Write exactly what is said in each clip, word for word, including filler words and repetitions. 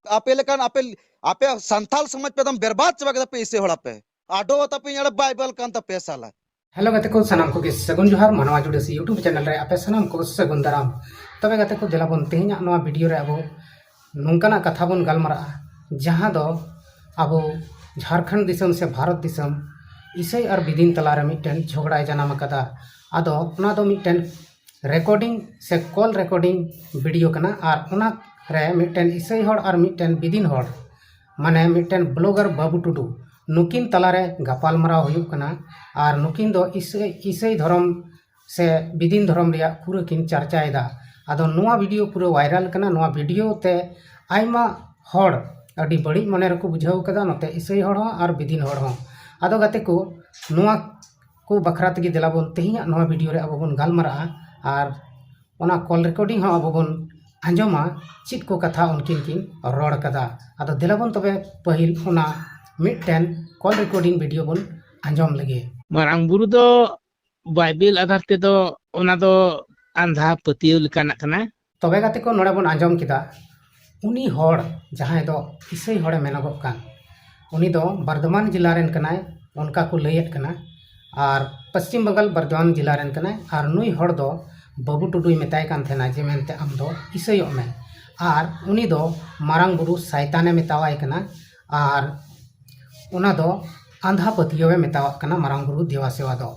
ᱟᱯᱮ ᱞᱮᱠᱟᱱ ᱟᱯᱮ ᱟᱯᱮ ᱥᱟᱱᱛᱟᱞ ᱥᱚᱢᱟᱡᱽ ᱯᱮ ᱮᱠᱫᱚᱢ ᱵᱮᱨᱵᱟᱫ ᱪᱟᱵᱟ ᱠᱮᱫᱟ ᱯᱮ ᱤᱥᱟᱹᱭ ᱦᱚᱲ ᱟᱯᱮ᱾ ᱟᱰᱚ ᱛᱟᱯᱮ ᱟᱲᱮ ᱵᱟᱭᱵᱮᱞ ᱠᱟᱱ ᱛᱟᱯᱮᱭᱟ ᱥᱟᱞᱟ᱾ ᱦᱮᱞᱳ ᱜᱟᱛᱮ ᱠᱚ, ᱥᱟᱱᱟᱢ ᱠᱚᱜᱮ ᱥᱟᱹᱜᱩᱱ ᱡᱚᱦᱟᱨ᱾ ᱢᱟᱱᱣᱟ ᱡᱩᱰᱟᱹᱥᱤ YouTube ᱪᱮᱱᱮᱞ ᱨᱮ ᱟᱯᱮ ᱥᱟᱱᱟᱢ ᱠᱚ ᱥᱟᱹᱜᱩᱱ ᱫᱟᱨᱟᱢ᱾ ᱛᱚᱵᱮ ᱜᱟᱛᱮ ᱠᱚ, ᱫᱮᱞᱟ ᱵᱚᱱ ᱛᱮᱦᱮᱧᱟᱜ ᱱᱚᱣᱟ ᱵᱷᱤᱰᱤᱭᱳ ᱨᱮ ᱟᱵᱚ ᱱᱚᱝᱠᱟᱱᱟᱜ ᱠᱟᱛᱷᱟ ᱵᱚᱱ ᱜᱟᱞᱢᱟᱨᱟᱜᱼᱟ, ᱡᱟᱦᱟᱸ ᱫᱚ ᱟᱵᱚ ᱡᱷᱟᱲᱠᱷᱚᱸᱰ ᱫᱤᱥᱚᱢ ᱥᱮ ᱵᱷᱟᱨᱚᱛ ᱫᱤᱥᱚᱢ ᱤᱥᱟᱹᱭ ᱟᱨ ᱵᱤᱫᱤᱱ ᱛᱟᱞᱟᱨᱮ ᱢᱤᱫᱴᱮᱱ ᱡᱷᱚᱜᱽᱲᱟᱭ ᱡᱟᱱᱟᱢ ᱟᱠᱟᱫᱟ᱾ ᱟᱫᱚ ᱚᱱᱟ ᱫᱚ ᱢᱤᱫᱴᱮᱱ ᱨᱮᱠᱚᱨᱰᱤᱝ ᱥᱮ ᱠᱚᱞ ᱨᱮᱠᱚᱨᱰᱤᱝ ᱵᱷᱤᱰᱤᱭᱳ ᱠᱟᱱᱟ, ᱟᱨ ᱚᱱᱟ ᱨᱮ ᱢᱤᱫᱴᱮᱱ ᱤᱥᱟᱹᱭ ᱦᱚᱲ ᱟᱨ ᱢᱤᱫᱴᱮᱱ ᱵᱤᱫᱤᱱ ᱦᱚᱲ, ᱢᱟᱱᱮ ᱢᱤᱫᱴᱮᱱ ᱵᱞᱚᱜᱟᱨ ᱵᱟᱹᱵᱩ ᱴᱩᱰᱩ, ᱱᱩᱠᱤᱱ ᱛᱟᱞᱟᱨᱮ ᱜᱟᱯᱟᱞ ᱢᱟᱨᱟᱣ ᱦᱩᱭᱩᱜ ᱠᱟᱱᱟ᱾ ᱟᱨ ᱱᱩᱠᱤᱱ ᱫᱚ ᱤᱥᱟᱹᱭ, ᱤᱥᱟᱹᱭ ᱫᱷᱚᱨᱚᱢ ᱥᱮ ᱵᱤᱫᱤᱱ ᱫᱷᱚᱨᱚᱢ ᱨᱮᱭᱟᱜ ᱯᱩᱨᱟᱹ ᱠᱤᱱ ᱪᱟᱨᱪᱟᱭᱮᱫᱟ᱾ ᱟᱫᱚ ᱱᱚᱣᱟ ᱵᱷᱤᱰᱤᱭᱳ ᱯᱩᱨᱟᱹ ᱵᱷᱟᱭᱨᱟᱞ ᱠᱟᱱᱟ᱾ ᱱᱚᱣᱟ ᱵᱷᱤᱰᱤᱭᱳ ᱛᱮ ᱟᱭᱢᱟ ᱦᱚᱲ ᱟᱹᱰᱤ ᱵᱟᱹᱲᱤᱡ ᱢᱚᱱᱮ ᱨᱮᱠᱚ ᱵᱩᱡᱷᱟᱹᱣ ᱠᱟᱫᱟ, ᱱᱚᱛᱮ ᱤᱥᱟᱹᱭ ᱦᱚᱲ ᱦᱚᱸ ᱟᱨ ᱵᱤᱫᱤᱱ ᱦᱚᱲ ᱦᱚᱸ᱾ ᱟᱫᱚ ᱜᱟᱛᱮ ᱠᱚ, ᱱᱚᱣᱟ ᱠᱚ ᱵᱟᱠᱷᱨᱟ ᱛᱮᱜᱮ ᱫᱮᱞᱟ ᱵᱚᱱ ᱛᱮᱦᱮᱧᱟᱜ ᱱᱚᱣᱟ ᱵᱷᱤᱰᱤᱭᱳ ᱨᱮ ᱟᱵᱚ ᱵᱚᱱ ᱜᱟᱞᱢᱟᱨᱟᱜᱼᱟ᱾ ᱟᱨ ᱚᱱᱟ ᱠᱚᱞ ᱨᱮᱠᱚᱨᱰᱤᱝ ᱦᱚᱸ ᱟᱵᱚ ᱵᱚᱱ ᱟᱸᱡᱚᱢᱟ, ᱪᱮᱫ ᱠᱚ ᱠᱟᱛᱷᱟ ᱩᱱᱠᱤᱱ ᱠᱤᱱ ᱨᱚᱲ ᱠᱟᱫᱟ᱾ ᱟᱫᱚ ᱫᱮᱞᱟ ᱵᱚᱱ ᱛᱚᱵᱮ ᱯᱟᱹᱦᱤᱞ ᱚᱱᱟ ᱢᱤᱫᱴᱮᱱ ᱠᱚᱞ ᱨᱮᱠᱚᱨᱰᱤᱝ ᱵᱷᱤᱰᱤᱭᱳ ᱵᱚᱱ ᱟᱸᱡᱚᱢ ᱞᱮᱜᱮ᱾ ᱢᱟᱨᱟᱝ ᱵᱩᱨᱩ ᱫᱚ ᱵᱟᱭᱵᱮᱞ ᱟᱫᱷᱟᱨ ᱛᱮᱫᱚ ᱚᱱᱟ ᱫᱚ ᱟᱸᱫᱷᱟ ᱯᱟᱹᱛᱭᱟᱹᱣ ᱞᱮᱠᱟᱱᱟᱜ ᱠᱟᱱᱟ᱾ ᱛᱚᱵᱮ ᱜᱟᱛᱮ ᱠᱚ, ᱱᱚᱰᱮ ᱵᱚᱱ ᱟᱸᱡᱚᱢ ᱠᱮᱫᱟ, ᱩᱱᱤ ᱦᱚᱲ ᱡᱟᱦᱟᱸᱭ ᱫᱚ ᱤᱥᱟᱹᱭ ᱦᱚᱲᱮ ᱢᱮᱱᱚᱜᱚᱜ ᱠᱟᱱ, ᱩᱱᱤ ᱫᱚ ᱵᱟᱨᱫᱷᱚᱢᱟᱱ ᱡᱮᱞᱟ ᱨᱮᱱ ᱠᱟᱱᱟᱭ, ᱚᱱᱠᱟ ᱠᱚ ᱞᱟᱹᱭᱮᱫ ᱠᱟᱱᱟ᱾ ᱟᱨ ᱯᱚᱥᱪᱤᱢ ᱵᱟᱝᱜᱟᱞ ᱵᱟᱨᱫᱷᱚᱢᱟᱱ ᱡᱮᱞᱟ ᱨᱮᱱ ᱠᱟᱱᱟᱭ᱾ ᱟᱨ ᱱᱩᱭ ᱦᱚᱲ ᱫᱚ ᱵᱟᱹᱵᱩ ᱴᱩᱰᱩᱭ ᱢᱮᱛᱟᱭ ᱠᱟᱱ ᱛᱟᱦᱮᱱᱟ ᱡᱮ, ᱢᱮᱱᱛᱮ ᱟᱢ ᱫᱚ ᱤᱥᱟᱹᱭᱚᱜ ᱢᱮ᱾ ᱟᱨ ᱩᱱᱤ ᱫᱚ ᱢᱟᱨᱟᱝ ᱵᱩᱨᱩ ᱥᱟᱭᱛᱟᱱᱮ ᱢᱮᱛᱟᱣᱟᱭ ᱠᱟᱱᱟ᱾ ᱟᱨ ᱚᱱᱟ ᱫᱚ ᱟᱸᱫᱷᱟ ᱯᱟᱹᱛᱭᱟᱹᱣᱮ ᱢᱮᱛᱟᱣᱟᱜ ᱠᱟᱱᱟ ᱢᱟᱨᱟᱝ ᱵᱩᱨᱩ ᱫᱮᱣᱟ ᱥᱮᱣᱟ ᱫᱚ᱾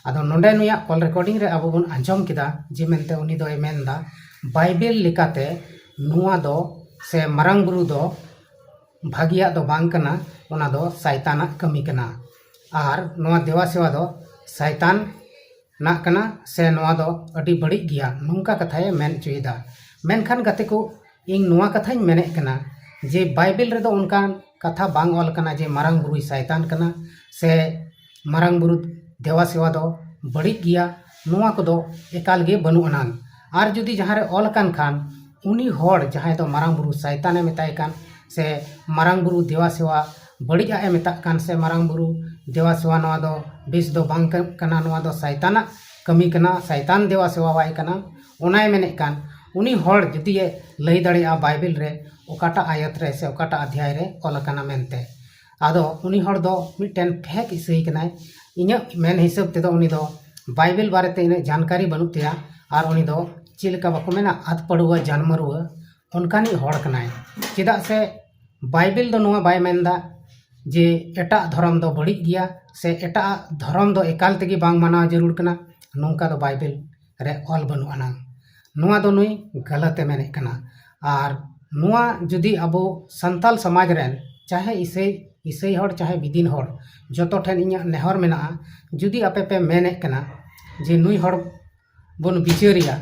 ᱟᱫᱚ ᱱᱚᱰᱮ ᱱᱩᱭᱟᱜ ᱠᱚᱞ ᱨᱮᱠᱚᱨᱰᱤᱝ ᱨᱮ ᱟᱵᱚ ᱵᱚᱱ ᱟᱸᱡᱚᱢ ᱠᱮᱫᱟ ᱡᱮ ᱢᱮᱱᱛᱮ ᱩᱱᱤ ᱫᱚᱭ ᱢᱮᱱᱫᱟ, ᱵᱟᱭᱵᱮᱞ ᱞᱮᱠᱟᱛᱮ ᱱᱚᱣᱟ ᱫᱚ ᱥᱮ ᱢᱟᱨᱟᱝ ᱵᱩᱨᱩ ᱫᱚ ᱵᱷᱟᱹᱜᱤᱭᱟᱜ ᱫᱚ ᱵᱟᱝ ᱠᱟᱱᱟ, ᱚᱱᱟ ᱫᱚ ᱥᱟᱭᱛᱟᱱᱟᱜ ᱠᱟᱹᱢᱤ ᱠᱟᱱᱟ᱾ ᱟᱨ ᱱᱚᱣᱟ ᱫᱮᱣᱟ ᱥᱮᱣᱟ ᱫᱚ ᱥᱟᱭᱛᱟᱱ ᱱᱟᱜ ᱠᱟᱱᱟ ᱥᱮ ᱱᱚᱣᱟ ᱫᱚ ᱟᱹᱰᱤ ᱵᱟᱹᱲᱤᱡ ᱜᱮᱭᱟ, ᱱᱚᱝᱠᱟ ᱠᱟᱛᱷᱟᱭ ᱢᱮᱱ ᱦᱚᱪᱚᱭᱮᱫᱟ᱾ ᱢᱮᱱᱠᱷᱟᱱ ᱜᱟᱛᱮ ᱠᱚ, ᱤᱧ ᱱᱚᱣᱟ ᱠᱟᱛᱷᱟᱧ ᱢᱮᱱᱮᱫ ᱠᱟᱱᱟ ᱡᱮ ᱵᱟᱭᱵᱮᱞ ᱨᱮᱫᱚ ᱚᱱᱠᱟᱱ ᱠᱟᱛᱷᱟ ᱵᱟᱝ ᱚᱞ ᱠᱟᱱᱟ ᱡᱮ ᱢᱟᱨᱟᱝ ᱵᱩᱨᱩᱭ ᱥᱟᱭᱛᱟᱱ ᱠᱟᱱᱟ ᱥᱮ ᱢᱟᱨᱟᱝ ᱵᱩᱨᱩ ᱫᱮᱣᱟ ᱥᱮᱣᱟ ᱫᱚ ᱵᱟᱹᱲᱤᱡ ᱜᱮᱭᱟ, ᱱᱚᱣᱟ ᱠᱚᱫᱚ ᱮᱠᱟᱞ ᱜᱮ ᱵᱟᱹᱱᱩᱜ ᱟᱱᱟᱝ᱾ ᱟᱨ ᱡᱩᱫᱤ ᱡᱟᱦᱟᱸ ᱨᱮ ᱚᱞ ᱟᱠᱟᱱ ᱠᱷᱟᱱ, ᱩᱱᱤ ᱦᱚᱲ ᱡᱟᱦᱟᱸᱭ ᱫᱚ ᱢᱟᱨᱟᱝ ᱵᱩᱨᱩ ᱥᱟᱭᱛᱟᱱᱮ ᱢᱮᱛᱟᱭ ᱠᱟᱱ ᱥᱮ ᱢᱟᱨᱟᱝ ᱵᱩᱨᱩ ᱫᱮᱣᱟ ᱥᱮᱣᱟ ᱵᱟᱹᱲᱤᱡ ᱟᱜ ᱮ ᱢᱮᱛᱟᱜ ᱠᱟᱱ ᱥᱮ ᱢᱟᱨᱟᱝ ᱵᱩᱨᱩ ᱫᱮᱣᱟ ᱥᱮᱣᱟ ᱱᱚᱣᱟ ᱫᱚ ᱵᱮᱥ ᱫᱚ ᱵᱟᱝ ᱠᱟ-, ᱠᱟᱱᱟ, ᱱᱚᱣᱟ ᱫᱚ ᱥᱟᱭᱛᱟᱱᱟᱜ ᱠᱟᱹᱢᱤ ᱠᱟᱱᱟ, ᱥᱟᱭᱛᱟᱱ ᱫᱮᱣᱟ ᱥᱮᱣᱟᱣᱟᱭ ᱠᱟᱱᱟ, ᱚᱱᱟᱭ ᱢᱮᱱᱮᱫ ᱠᱟᱱ, ᱩᱱᱤ ᱦᱚᱲ ᱡᱩᱫᱤᱭᱮ ᱞᱟᱹᱭ ᱫᱟᱲᱮᱭᱟᱜᱼᱟ ᱵᱟᱭᱵᱮᱞ ᱨᱮ ᱚᱠᱟᱴᱟᱜ ᱟᱭᱟᱛ ᱨᱮ ᱥᱮ ᱚᱠᱟᱴᱟᱜ ᱚᱫᱷᱭᱟᱭ ᱨᱮ ᱚᱞ ᱟᱠᱟᱱᱟ ᱢᱮᱱᱛᱮ, ᱟᱫᱚ ᱩᱱᱤ ᱦᱚᱲ ᱫᱚ ᱢᱤᱫᱴᱮᱱ ᱯᱷᱮᱠ ᱤᱥᱟᱹᱭ ᱠᱟᱱᱟᱭ᱾ ᱤᱧᱟᱹᱜ ᱢᱮᱱ ᱦᱤᱥᱟᱹᱵ ᱛᱮᱫᱚ ᱩᱱᱤ ᱫᱚ ᱵᱟᱭᱵᱮᱞ ᱵᱟᱨᱮᱛᱮ ᱤᱱᱟᱹᱜ ᱡᱟᱱᱠᱟᱨᱤ ᱵᱟᱹᱱᱩᱜ ᱛᱟᱭᱟ, ᱟᱨ ᱩᱱᱤ ᱫᱚ ᱪᱮᱫ ᱞᱮᱠᱟ ᱵᱟᱠᱚ ᱢᱮᱱᱟ, ᱟᱫ ᱯᱟᱹᱲᱩᱣᱟᱹ ᱡᱟᱱᱢᱟᱹᱨᱩᱣᱟᱹ ᱚᱱᱠᱟᱱᱤᱡ ᱦᱚᱲ ᱠᱟᱱᱟᱭ᱾ ᱪᱮᱫᱟᱜ ᱥᱮ ᱵᱟᱭᱵᱮᱞ ᱫᱚ ᱱᱚᱣᱟ ᱵᱟᱭ ᱢᱮᱱᱫᱟ ᱡᱮ ᱮᱴᱟᱜ ᱫᱷᱚᱨᱚᱢ ᱫᱚ ᱵᱟᱹᱲᱤᱡ ᱜᱮᱭᱟ ᱥᱮ ᱮᱴᱟᱜ ᱫᱷᱚᱨᱚᱢ ᱫᱚ ᱮᱠᱟᱞ ᱛᱮᱜᱮ ᱵᱟᱝ ᱢᱟᱱᱟᱣ ᱡᱟᱹᱨᱩᱲ ᱠᱟᱱᱟ, ᱱᱚᱝᱠᱟ ᱫᱚ ᱵᱟᱭᱵᱮᱞ ᱨᱮ ᱚᱞ ᱵᱟᱹᱱᱩᱜ ᱟᱱᱟᱝ᱾ ᱱᱚᱣᱟ ᱫᱚ ᱱᱩᱭ ᱜᱟᱞᱟᱛ ᱮ ᱢᱮᱱᱮᱫ ᱠᱟᱱᱟ᱾ ᱟᱨ ᱱᱚᱣᱟ ᱡᱩᱫᱤ ᱟᱵᱚ ᱥᱟᱱᱛᱟᱞ ᱥᱚᱢᱟᱡᱽ ᱨᱮᱱ ᱪᱟᱦᱮ ᱤᱥᱟᱹᱭ, ᱤᱥᱟᱹᱭ ᱦᱚᱲ ᱪᱟᱦᱮ ᱵᱤᱫᱤᱱ ᱦᱚᱲ, ᱡᱚᱛᱚ ᱴᱷᱮᱱ ᱤᱧᱟᱹᱜ ᱱᱮᱦᱚᱨ ᱢᱮᱱᱟᱜᱼᱟ, ᱡᱩᱫᱤ ᱟᱯᱮ ᱯᱮ ᱢᱮᱱᱮᱫ ᱠᱟᱱᱟ ᱡᱮ ᱱᱩᱭ ᱦᱚᱲ ᱵᱚᱱ ᱵᱤᱪᱟᱹᱨᱮᱭᱟ,